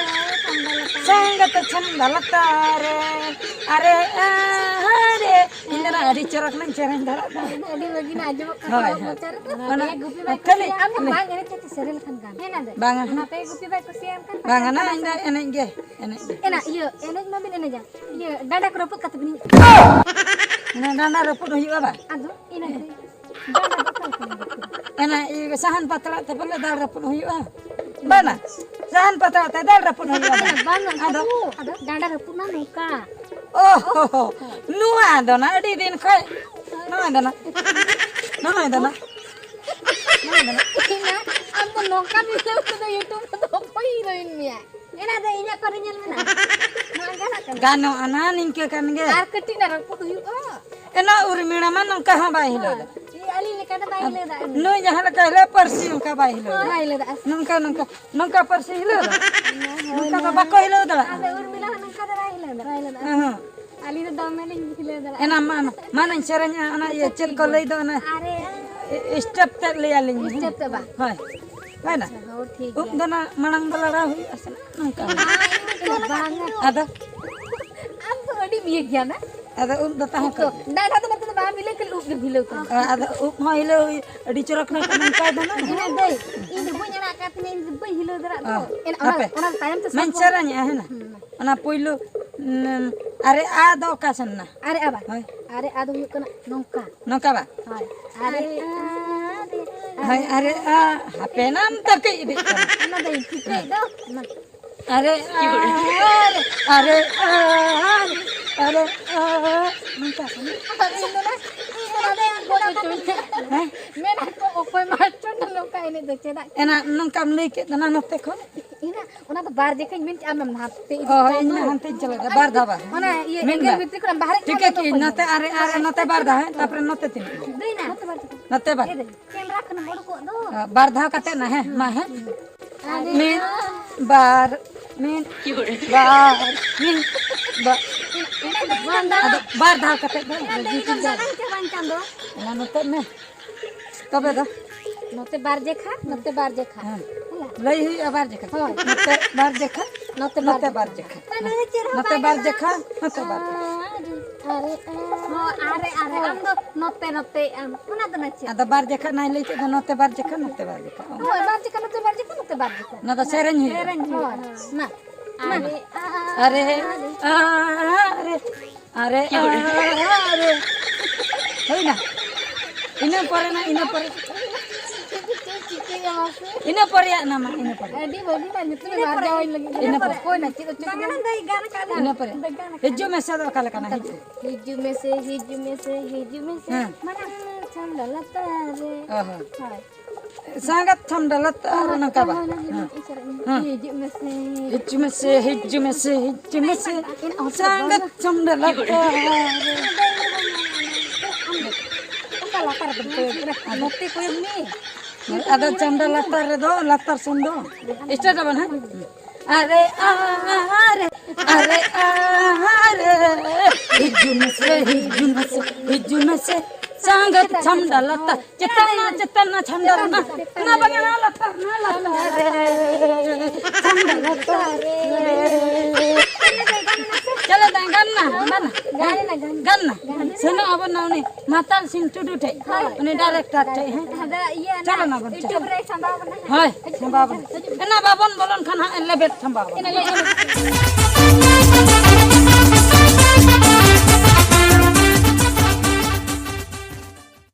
ᱥᱟᱸᱜᱟᱛᱮ ᱪᱷᱟᱢᱰᱟ ᱞᱟᱛᱟᱨ ᱨᱮ᱾ ᱟᱨᱮ ᱟᱦᱟᱨᱮ᱾ ᱤᱧ ᱫᱚ ᱱᱟ ᱟᱹᱰᱤ ᱪᱚᱨᱚᱠ ᱱᱟᱧ ᱥᱮᱨᱮᱧ ᱫᱷᱟᱨᱟᱜ ᱫᱚ᱾ ᱟᱹᱰᱤ ᱵᱷᱟᱹᱜᱤ ᱱᱟ ᱟᱸᱡᱚᱢᱚᱜ ᱠᱟᱱᱟ ᱦᱳᱭ, ᱦᱚᱲ ᱦᱳᱭ᱾ ᱢᱚᱪᱟ ᱨᱮᱫᱚ᱾ ᱚᱱᱟ ᱟᱯᱮ ᱜᱩᱯᱤ ᱵᱟᱭ ᱠᱷᱟᱹᱞᱤ ᱠᱩᱥᱤᱭᱟᱜᱼᱟ, ᱟᱢ ᱫᱚ ᱵᱟᱝ ᱮᱱᱮᱡ ᱛᱮ ᱥᱮᱨᱮᱧ ᱞᱮᱠᱷᱟᱱ ᱜᱟᱱ᱾ ᱦᱮᱸ ᱱᱟ ᱫᱟᱹᱭ? ᱵᱟᱝᱟ᱾ ᱚᱱᱟ ᱟᱯᱮ ᱜᱩᱯᱤ ᱵᱟᱭ ᱠᱩᱥᱤᱭᱟᱜᱼᱟ, ᱮᱱᱠᱷᱟᱱ ᱵᱟᱝᱟ ᱱᱟ, ᱤᱧ ᱫᱚ ᱮᱱᱮᱡ ᱜᱮ, ᱮᱱᱮᱡ ᱜᱮ᱾ ᱮᱱᱟ, ᱤᱭᱟᱹ, ᱮᱱᱮᱡ ᱢᱟᱵᱤᱱ ᱮᱱᱮᱡᱟ᱾ ᱤᱭᱟᱹ, ᱰᱟᱸᱰᱟ ᱠᱚ ᱨᱟᱹᱯᱩᱫ ᱠᱟᱛᱮ ᱵᱤᱱ ᱮᱱᱮᱡ᱾ ᱚᱱᱟ ᱰᱟᱸᱰᱟ ᱨᱟᱹᱯᱩᱫ ᱦᱩᱭᱩᱜᱼᱟ ᱵᱟᱝ? ᱟᱫᱚ ᱤᱱᱟᱹ ᱛᱮ᱾ ᱰᱟᱸᱰᱟ ᱫᱚ ᱚᱠᱟ ᱞᱮᱠᱟ ᱵᱤᱱ ᱨᱟᱹᱯᱩᱫᱟ? ᱮᱱᱟ, ᱤᱭᱟᱹ, ᱥᱟᱦᱟᱱ ᱯᱟᱛᱲᱟ ᱛᱮ ᱵᱚᱞᱮ ᱫᱟᱞ ᱨᱟᱹᱯᱩᱫ ᱦᱩᱭᱩᱜᱼᱟ᱾ ᱵᱟᱝᱟ, ᱥᱟᱦᱟᱱ ᱯᱟᱛᱲᱟ ᱛᱮ ᱫᱟᱞ ᱨᱟᱹᱯᱩᱫ ᱦᱩᱭᱩᱜᱼᱟ ᱵᱟᱝ? ᱵᱟᱝᱟ, ᱟᱫᱚ? ᱟᱫᱚ ᱰᱟᱸᱰᱟ ᱨᱟᱹᱯᱩᱫ ᱢᱟ ᱱᱚᱝᱠᱟ᱾ ᱚ ᱦᱚ ᱦᱚ, ᱱᱚᱣᱟ ᱫᱚ ᱱᱟ ᱟᱹᱰᱤ ᱫᱤᱱ ᱠᱷᱚᱡ, ᱱᱚᱣᱟ ᱫᱚ ᱱᱟ, ᱱᱚᱣᱟ ᱫᱚ ᱱᱟ, ᱱᱚᱣᱟ ᱫᱚ ᱱᱟ᱾ ᱤᱧ ᱢᱟ ᱟᱢ ᱫᱚ ᱱᱚᱝᱠᱟ video ᱠᱚᱫᱚ YouTube ᱨᱮᱫᱚ ᱚᱠᱚᱭ ᱦᱤᱨᱳᱭᱤᱱ ᱢᱮᱭᱟ? ᱮᱱᱟ ᱫᱚ ᱤᱧᱟᱹᱜ ᱯᱟᱹᱨᱤ ᱧᱮᱞ ᱢᱮ ᱱᱟ᱾ ᱱᱚᱣᱟ ᱜᱟᱱᱚᱜ ᱠᱟᱱᱟ? ᱜᱟᱱᱚᱜᱼᱟ ᱱᱟ, ᱱᱤᱝᱠᱟᱹ ᱠᱟᱱ ᱜᱮ᱾ ᱟᱨ ᱠᱟᱹᱴᱤᱡ ᱱᱟ ᱨᱟᱹᱯᱩᱫ ᱦᱩᱭᱩᱜᱼᱟ᱾ ᱮᱱᱟ ᱩᱨᱢᱤᱲᱟ ᱢᱟ ᱱᱚᱝᱠᱟ ᱦᱚᱸ ᱵᱟᱭ ᱦᱤᱞᱟᱹᱣ ᱫᱟ᱾ ᱦᱳᱭ᱾ ᱞᱮᱠᱟ ᱫᱚ ᱵᱟᱭ ᱦᱤᱞᱟᱹᱣ ᱫᱟᱲᱮᱭᱟᱜᱼᱟ᱾ ᱱᱩᱭ ᱡᱟᱦᱟᱸ ᱞᱮᱠᱟ ᱦᱤᱞᱟᱹᱣ, ᱯᱟᱹᱨᱥᱤ ᱚᱱᱠᱟ ᱵᱟᱭ ᱦᱤᱞᱟᱹᱣ ᱫᱟᱲᱮᱭᱟᱜᱼᱟ᱾ ᱵᱟᱭ ᱦᱤᱞᱟᱹᱣ ᱫᱟᱲᱮᱭᱟᱜᱼᱟ᱾ ᱱᱚᱝᱠᱟ, ᱱᱚᱝᱠᱟ, ᱱᱚᱝᱠᱟ ᱯᱟᱹᱨᱥᱤ ᱦᱤᱞᱟᱹᱣ ᱫᱚ, ᱱᱚᱝᱠᱟ ᱫᱚ ᱵᱟᱠᱚ ᱦᱤᱞᱟᱹᱣ ᱫᱟᱲᱮᱭᱟᱜᱼᱟ᱾ ᱟᱫᱚ ᱩᱨᱢᱤᱞᱟ ᱦᱚᱸ ᱱᱚᱝᱠᱟ ᱫᱚ ᱵᱟᱭ ᱦᱤᱞᱟᱹᱣ ᱫᱟᱲᱮᱭᱟᱜᱼᱟ᱾ ᱵᱟᱭ ᱦᱤᱞᱟᱹᱣ ᱫᱟᱲᱮᱭᱟᱜᱼᱟ᱾ ᱦᱮᱸ, ᱦᱮᱸ᱾ ᱟᱹᱞᱤᱧ ᱫᱚ ᱫᱚᱢᱮ ᱞᱤᱧ ᱦᱤᱞᱟᱹᱣ ᱫᱟᱲᱮᱭᱟᱜᱼᱟ᱾ ᱮᱱᱟ ᱢᱟ, ᱢᱟ ᱱᱟᱹᱧ ᱥᱮᱨᱮᱧᱟ, ᱚᱱᱟ ᱤᱭᱟᱹ ᱪᱮᱫ ᱠᱚ ᱞᱟᱹᱭ ᱫᱚ, ᱚᱱᱟ ᱟᱨᱮ, ᱮ-, step ᱛᱮᱫ ᱞᱟᱹᱭ ᱟᱹᱞᱤᱧ ᱢᱮ, ᱦᱮᱸ? Step ᱛᱮ ᱵᱟᱝ? ᱦᱳᱭ᱾ ᱦᱳᱭ ᱱᱟ? ᱟᱪᱪᱷᱟ, ᱦᱳᱭ, ᱴᱷᱤᱠ ᱩᱵ ᱜᱮᱭᱟ᱾ ᱫᱚ ᱱᱟ ᱢᱟᱲᱟᱝ ᱫᱚ ᱞᱟᱲᱟᱣ ᱦᱩᱭᱩᱜᱼᱟ ᱥᱮ ᱱᱟ? ᱱᱚᱝᱠᱟ᱾ ᱵᱟᱝᱟ᱾ ᱟᱫᱚ? ᱟᱢ ᱫᱚ ᱟᱹᱰᱤ ᱤᱭᱟᱹ ᱜᱮᱭᱟ ᱱᱟ᱾ ᱟᱫᱚ ᱩᱵ ᱫᱚ ᱛᱟᱦᱮᱸ ᱛᱚ, ᱠᱚᱜ ᱜᱮᱭᱟ᱾ ᱰᱟᱸᱰᱟ ᱫᱚ ᱱᱚᱛᱮ ᱫᱚ ᱵᱟᱢ ᱦᱤᱞᱟᱹᱣ ᱠᱷᱟᱹᱞᱤ ᱩᱵ ᱜᱮᱢ ᱦᱤᱞᱟᱹᱣ ᱛᱟᱢᱟ᱾ ᱟ-, ᱟᱫᱚ ᱩᱵ ᱦᱚᱸ ᱦᱤᱞᱟᱹᱣ ᱦᱩᱭᱩᱜ, ᱟᱹᱰᱤ ᱪᱚᱨᱚᱠ ᱱᱟ ᱱᱚᱝᱠᱟᱭ ᱫᱚ ᱱᱟ᱾ ᱦᱮᱸ, ᱫᱟᱹᱭ, ᱤᱧ ᱫᱚ ᱵᱟᱹᱧ ᱟᱲᱟᱜ ᱠᱟᱫ ᱛᱤᱧᱟᱹ, ᱤᱧ ᱫᱚ ᱵᱟᱹᱧ ᱦᱤᱞᱟᱹᱣ ᱫᱟᱲᱮᱭᱟᱜ ᱫᱚ᱾ ᱚ, ᱮᱱ ᱚᱱᱟ, ᱦᱟᱯᱮ᱾ ᱚᱱᱟ ᱛᱟᱭᱚᱢ ᱛᱮ ᱢᱟᱧ ᱥᱚᱢᱯᱚᱨᱠᱚ ᱥᱮᱨᱮᱧᱮᱜᱼᱟ, ᱦᱮᱸ ᱱᱟ᱾ ᱦᱩᱸ, ᱢᱟ᱾ ᱚᱱᱟ ᱯᱩᱭᱞᱩ, ᱩᱸ, ᱟᱨᱮ ᱟ ᱫᱚ ᱚᱠᱟ ᱥᱮᱱ ᱱᱟ? ᱟᱨᱮ ᱟ ᱵᱟ? ᱦᱳᱭ᱾ ᱟᱨᱮ ᱟ ᱫᱚ ᱦᱩᱭᱩᱜ ᱠᱟᱱᱟ ᱱᱚᱝᱠᱟ᱾ ᱱᱚᱝᱠᱟ ᱵᱟ? ᱦᱳᱭ᱾ ᱟᱨᱮ ᱟ, ᱟᱨᱮ ᱟ᱾ ᱦᱳᱭ, ᱟᱨᱮ ᱟ, ᱦᱟᱯᱮ ᱱᱟᱢ ᱛᱟᱹᱠᱤᱡ ᱤᱫᱤᱜ ᱠᱟᱱᱟ᱾ ᱚᱱᱟ ᱫᱚᱧ ᱴᱷᱤᱠᱟᱹᱭ ᱫᱚ᱾ ᱢᱟ᱾ ᱟᱨᱮ ᱟ, ᱟᱨᱮ ᱟ, ᱟᱨᱮ ᱟ, ᱱᱚᱝᱠᱟ ᱠᱟᱱᱟ᱾ ᱤᱧ ᱫᱚ ᱱᱟ, ᱤᱧ ᱫᱚ ᱱᱟ ᱫᱚᱧ ᱜᱚᱡ ᱦᱚᱪᱚᱧᱟ᱾ ᱦᱮᱸ? ᱢᱮᱱᱟ ᱠᱚ, "ᱚᱠᱚᱭ ᱢᱟᱥᱴᱟᱨ ᱫᱚ ᱱᱚᱝᱠᱟ ᱮᱱᱮᱡ ᱫᱚ ᱪᱮᱫᱟᱜ?" ᱮᱱᱟ ᱱᱚᱝᱠᱟᱢ ᱞᱟᱹᱭ ᱠᱮᱫ ᱫᱚ ᱱᱟ ᱱᱚᱛᱮ ᱠᱷᱚᱱ᱾ ᱤᱧ ᱱᱟ, ᱚᱱᱟ ᱫᱚ ᱵᱟᱨ ᱡᱮᱠᱷᱟᱧ ᱢᱮᱱ ᱠᱮᱫᱼᱟ, ᱟᱢᱮᱢ ᱦᱟᱱᱛᱮ ᱤᱫᱤ ᱚ, ᱦᱳᱭ, ᱠᱮᱫ ᱤᱧ ᱫᱚ᱾ ᱢᱟ ᱦᱟᱱᱛᱮᱧ ᱪᱟᱞᱟᱜ ᱠᱟᱱᱟ, ᱵᱟᱨ ᱫᱷᱟᱣ ᱵᱟᱝ? ᱚᱱᱟ ᱤᱭᱟᱹ, ᱢᱮᱱ ᱮᱸᱜᱮᱞ ᱢᱮ᱾ ᱵᱷᱤᱛᱨᱤ ᱠᱷᱚᱱᱟᱜ ᱵᱟᱦᱨᱮ ᱴᱷᱤᱠᱟᱹ ᱠᱷᱚᱱᱟᱜ ᱠᱤ? ᱫᱚ ᱱᱚᱛᱮ ᱟᱨᱮ, ᱟᱨᱮ, ᱱᱚᱛᱮ ᱵᱟᱨ ᱫᱷᱟᱣ, ᱦᱮᱸ? ᱛᱟᱨᱯᱚᱨᱮ ᱱᱚᱛᱮ ᱛᱤᱱᱟᱹᱜ? ᱫᱟᱹᱭ ᱱᱟ᱾ ᱱᱚᱛᱮ ᱵᱟᱨ ᱡᱮᱠᱷᱟ᱾ ᱱᱚᱛᱮ ᱵᱟᱨ᱾ ᱮ ᱫᱟᱹᱭ, ᱠᱮᱢᱨᱟ ᱠᱷᱚᱱ ᱩᱰᱩᱠᱚᱜ ᱫᱚ᱾ ᱟ, ᱵᱟᱨ ᱫᱷᱟᱣ ᱠᱟᱛᱮ ᱱᱟ, ᱦᱮᱸ? ᱢᱟ, ᱦᱮᱸ? ᱟᱨᱮ ᱢᱤᱫ, ᱟ᱾ ᱵᱟᱨ, ᱢᱤᱫ, ᱵᱟᱨ, ᱢᱤᱫ, ᱵᱟ-, ᱤᱱᱟᱹ ᱫᱚ ᱤᱧ ᱫᱚ ᱟᱫᱚ ᱵᱟᱨ ᱫᱷᱟᱣ ᱠᱟᱛᱮ ᱫᱚ᱾ ᱤᱱᱟᱹ ᱫᱚ ᱤᱧ ᱫᱚ ᱫᱟᱬᱟᱱ ᱪᱟᱵᱟᱧ ᱠᱟᱱ ᱫᱚ᱾ ᱚᱱᱟ ᱱᱚᱛᱮ ᱢᱮ᱾ ᱛᱚᱵᱮ ᱫᱚ? ᱱᱚᱛᱮ ᱵᱟᱨ ᱡᱮᱠᱷᱟ, ᱱᱚᱛᱮ ᱵᱟᱨ ᱡᱮᱠᱷᱟ᱾ ᱦᱮᱸ᱾ ᱦᱮᱸ᱾ ᱞᱟᱹᱭ ᱦᱩᱭᱩᱜᱼᱟ ᱵᱟᱨ ᱡᱮᱠᱷᱟ᱾ ᱦᱳᱭ᱾ ᱱᱚᱛᱮ ᱵᱟᱨ ᱡᱮᱠᱷᱟ, ᱱᱚᱛᱮ ᱵᱟᱨ ᱱᱚᱛᱮ ᱵᱟᱨ ᱡᱮᱠᱷᱟ᱾ ᱡᱮᱠᱷᱟ᱾ ᱢᱟᱱᱮ ᱪᱮᱫ ᱦᱚᱸ ᱱᱚᱛᱮ ᱵᱟᱭ ᱵᱟᱨ ᱜᱟᱱᱚᱜᱼᱟ᱾ ᱡᱮᱠᱷᱟ, ᱱᱚᱛᱮ ᱵᱟᱨ ᱡᱮᱠᱷᱟ᱾ ᱟᱨᱮ, ᱟᱨᱮ, ᱦᱚᱸ, ᱟᱨᱮ, ᱟᱨᱮ, ᱟᱢ ᱫᱚ ᱱᱚᱛᱮ, ᱱᱚᱛᱮ, ᱟᱢ᱾ ᱚᱱᱟ ᱫᱚ ᱱᱟ ᱪᱮᱫ? ᱟᱫᱚ ᱵᱟᱨ ᱡᱮᱠᱷᱟ ᱱᱟᱭ ᱞᱟᱹᱭ ᱠᱮᱫ ᱫᱚ, ᱱᱚᱛᱮ ᱵᱟᱨ ᱡᱮᱠᱷᱟ, ᱱᱚᱛᱮ ᱵᱟᱨ ᱡᱮᱠᱷᱟ᱾ ᱦᱳᱭ, ᱵᱟᱨ ᱡᱮᱠᱷᱟ, ᱱᱚᱛᱮ ᱵᱟᱨ ᱡᱮᱠᱷᱟ, ᱱᱚᱛᱮ ᱵᱟᱨ ᱡᱮᱠᱷᱟ᱾ ᱚᱱᱟ ᱫᱚ ᱥᱮᱨᱮᱧ ᱦᱩᱭᱩᱜᱼᱟ᱾ ᱥᱮᱨᱮᱧ ᱦᱩᱭᱩᱜᱼᱟ᱾ ᱦᱮᱸ᱾ ᱢᱟ᱾ ᱟᱨᱮ, ᱟᱨᱮ, ᱟᱨᱮ, ᱟᱨᱮ, ᱟᱨᱮ᱾ ᱦᱩᱭᱱᱟ? ᱤᱱᱟᱹ ᱯᱚᱨᱮ ᱱᱟ, ᱤᱱᱟᱹ ᱯᱚᱨᱮ᱾ ᱪᱮᱫ ᱪᱤᱠᱟᱹᱭᱟ ᱢᱟᱥᱮ? ᱤᱱᱟᱹ ᱯᱚᱨᱮᱭᱟᱜ ᱱᱟ ᱢᱟ, ᱤᱱᱟᱹ ᱯᱚᱨᱮ᱾ ᱟᱹᱰᱤ ᱵᱷᱟᱹᱜᱤ ᱱᱟ, ᱧᱩᱛᱩᱢ ᱤᱱᱟᱹ ᱯᱚᱨᱮ᱾ ᱟᱨᱡᱟᱣ ᱟᱹᱧ ᱞᱟᱹᱜᱤᱫ᱾ ᱤᱱᱟᱹ ᱯᱚᱨᱮ᱾ ᱚᱠᱚᱭ ᱱᱟ, ᱪᱮᱫ ᱚᱪᱚ ᱠᱮᱫᱟ? ᱤᱱᱟᱹ ᱯᱚᱨᱮ᱾ ᱦᱤᱡᱩᱜ ᱢᱮᱥᱮ ᱫᱚ ᱚᱠᱟ ᱞᱮᱠᱟᱱᱟ? ᱦᱤᱡᱩᱜ᱾ ᱦᱤᱡᱩᱜ ᱢᱮᱥᱮ, ᱦᱤᱡᱩᱜ ᱢᱮᱥᱮ, ᱦᱤᱡᱩᱜ ᱢᱮᱥᱮ᱾ ᱦᱮᱸ᱾ ᱢᱟᱲᱟᱝ ᱪᱷᱟᱢᱰᱟ ᱞᱟᱛᱟᱨ ᱨᱮ᱾ ᱚ ᱦᱚᱸ᱾ ᱦᱳᱭ᱾ ᱥᱟᱸᱜᱟᱛ ᱪᱷᱟᱢᱰᱟ ᱞᱟᱛᱟᱨ ᱨᱮ ᱱᱚᱝᱠᱟ ᱵᱟ? ᱦᱳᱭ, ᱦᱳᱭ, ᱦᱮᱸ᱾ ᱦᱳᱭ᱾ ᱦᱮᱸ᱾ ᱦᱤᱡᱩᱜ ᱢᱮᱥᱮ᱾ ᱦᱤᱡᱩᱜ ᱢᱮᱥᱮ, ᱦᱤᱡᱩᱜ ᱢᱮᱥᱮ, ᱦᱤᱡᱩᱜ ᱢᱮᱥᱮ᱾ ᱤᱱᱟᱹ ᱚᱱᱛᱮ ᱥᱟᱸᱜᱟᱛ ᱵᱟᱝ᱾ ᱪᱷᱟᱢᱰᱟ ᱞᱟᱛᱟᱨ ᱨᱮ᱾ ᱚᱱᱠᱟ ᱞᱟᱛᱟᱨ ᱨᱮᱫᱚ ᱠᱚᱭᱚᱜ ᱠᱟᱱᱟ, ᱱᱚᱛᱮ ᱠᱚᱭᱚᱜ ᱢᱮ᱾ ᱟᱫᱚ ᱪᱷᱟᱢᱰᱟ ᱞᱟᱛᱟᱨ ᱨᱮᱫᱚ, ᱞᱟᱛᱟᱨ ᱥᱮᱱ ᱫᱚ ᱥᱴᱟᱨᱴ ᱟᱵᱚᱱ, ᱦᱮᱸ? ᱟᱨᱮ ᱟᱨᱮ, ᱟᱨᱮ ᱟᱨᱮ, ᱦᱤᱡᱩᱜ ᱢᱮᱥᱮ, ᱦᱤᱡᱩᱜ ᱢᱮᱥᱮ, ᱦᱤᱡᱩᱜ ᱢᱮᱥᱮ, ᱥᱟᱸᱜᱟᱛ ᱪᱷᱟᱢᱰᱟ ᱞᱟᱛᱟᱨ᱾ ᱪᱮᱛᱟᱱ ᱱᱟ, ᱪᱮᱛᱟᱱ ᱱᱟ, ᱪᱷᱟᱢᱰᱟ ᱨᱮ ᱱᱟ, ᱱᱟ ᱵᱟᱝᱟ, ᱱᱟ ᱞᱟᱛᱟᱨ, ᱱᱟ ᱞᱟᱛᱟᱨ ᱨᱮ, ᱪᱷᱟᱢᱰᱟ ᱞᱟᱛᱟᱨ ᱨᱮ᱾ ᱪᱚᱞᱚ ᱫᱟᱹᱭ, ᱜᱟᱱ ᱱᱟ, ᱜᱟᱱ ᱱᱟ, ᱜᱟᱱ ᱱᱟ᱾ ᱥᱮᱱᱚᱜ ᱟᱵᱚᱱ ᱱᱟ ᱩᱱᱤ ᱢᱟᱛᱟᱞ ᱥᱤᱝ ᱴᱩᱰᱩ ᱴᱷᱮᱡ, ᱩᱱᱤ ᱰᱟᱭᱨᱮᱠᱴᱚᱨ ᱴᱷᱮᱡ, ᱦᱮᱸ᱾ ᱟᱫᱚ ᱤᱭᱟᱹ ᱪᱚᱞᱚ ᱱᱟ ᱵᱚᱱ, ᱪᱚᱞᱚ᱾ YouTube ᱨᱮ ᱥᱟᱢᱵᱟᱣ ᱠᱟᱱᱟ᱾ ᱦᱳᱭ, ᱥᱟᱢᱵᱟᱣ ᱵᱚᱱ᱾ ᱮᱱᱟ ᱵᱟᱵᱚᱱ ᱵᱚᱞᱚᱱ ᱠᱷᱟᱱ ᱦᱟᱸᱜ ᱞᱮᱵᱮᱫ ᱥᱟᱢᱵᱟᱣ ᱵᱚᱱ᱾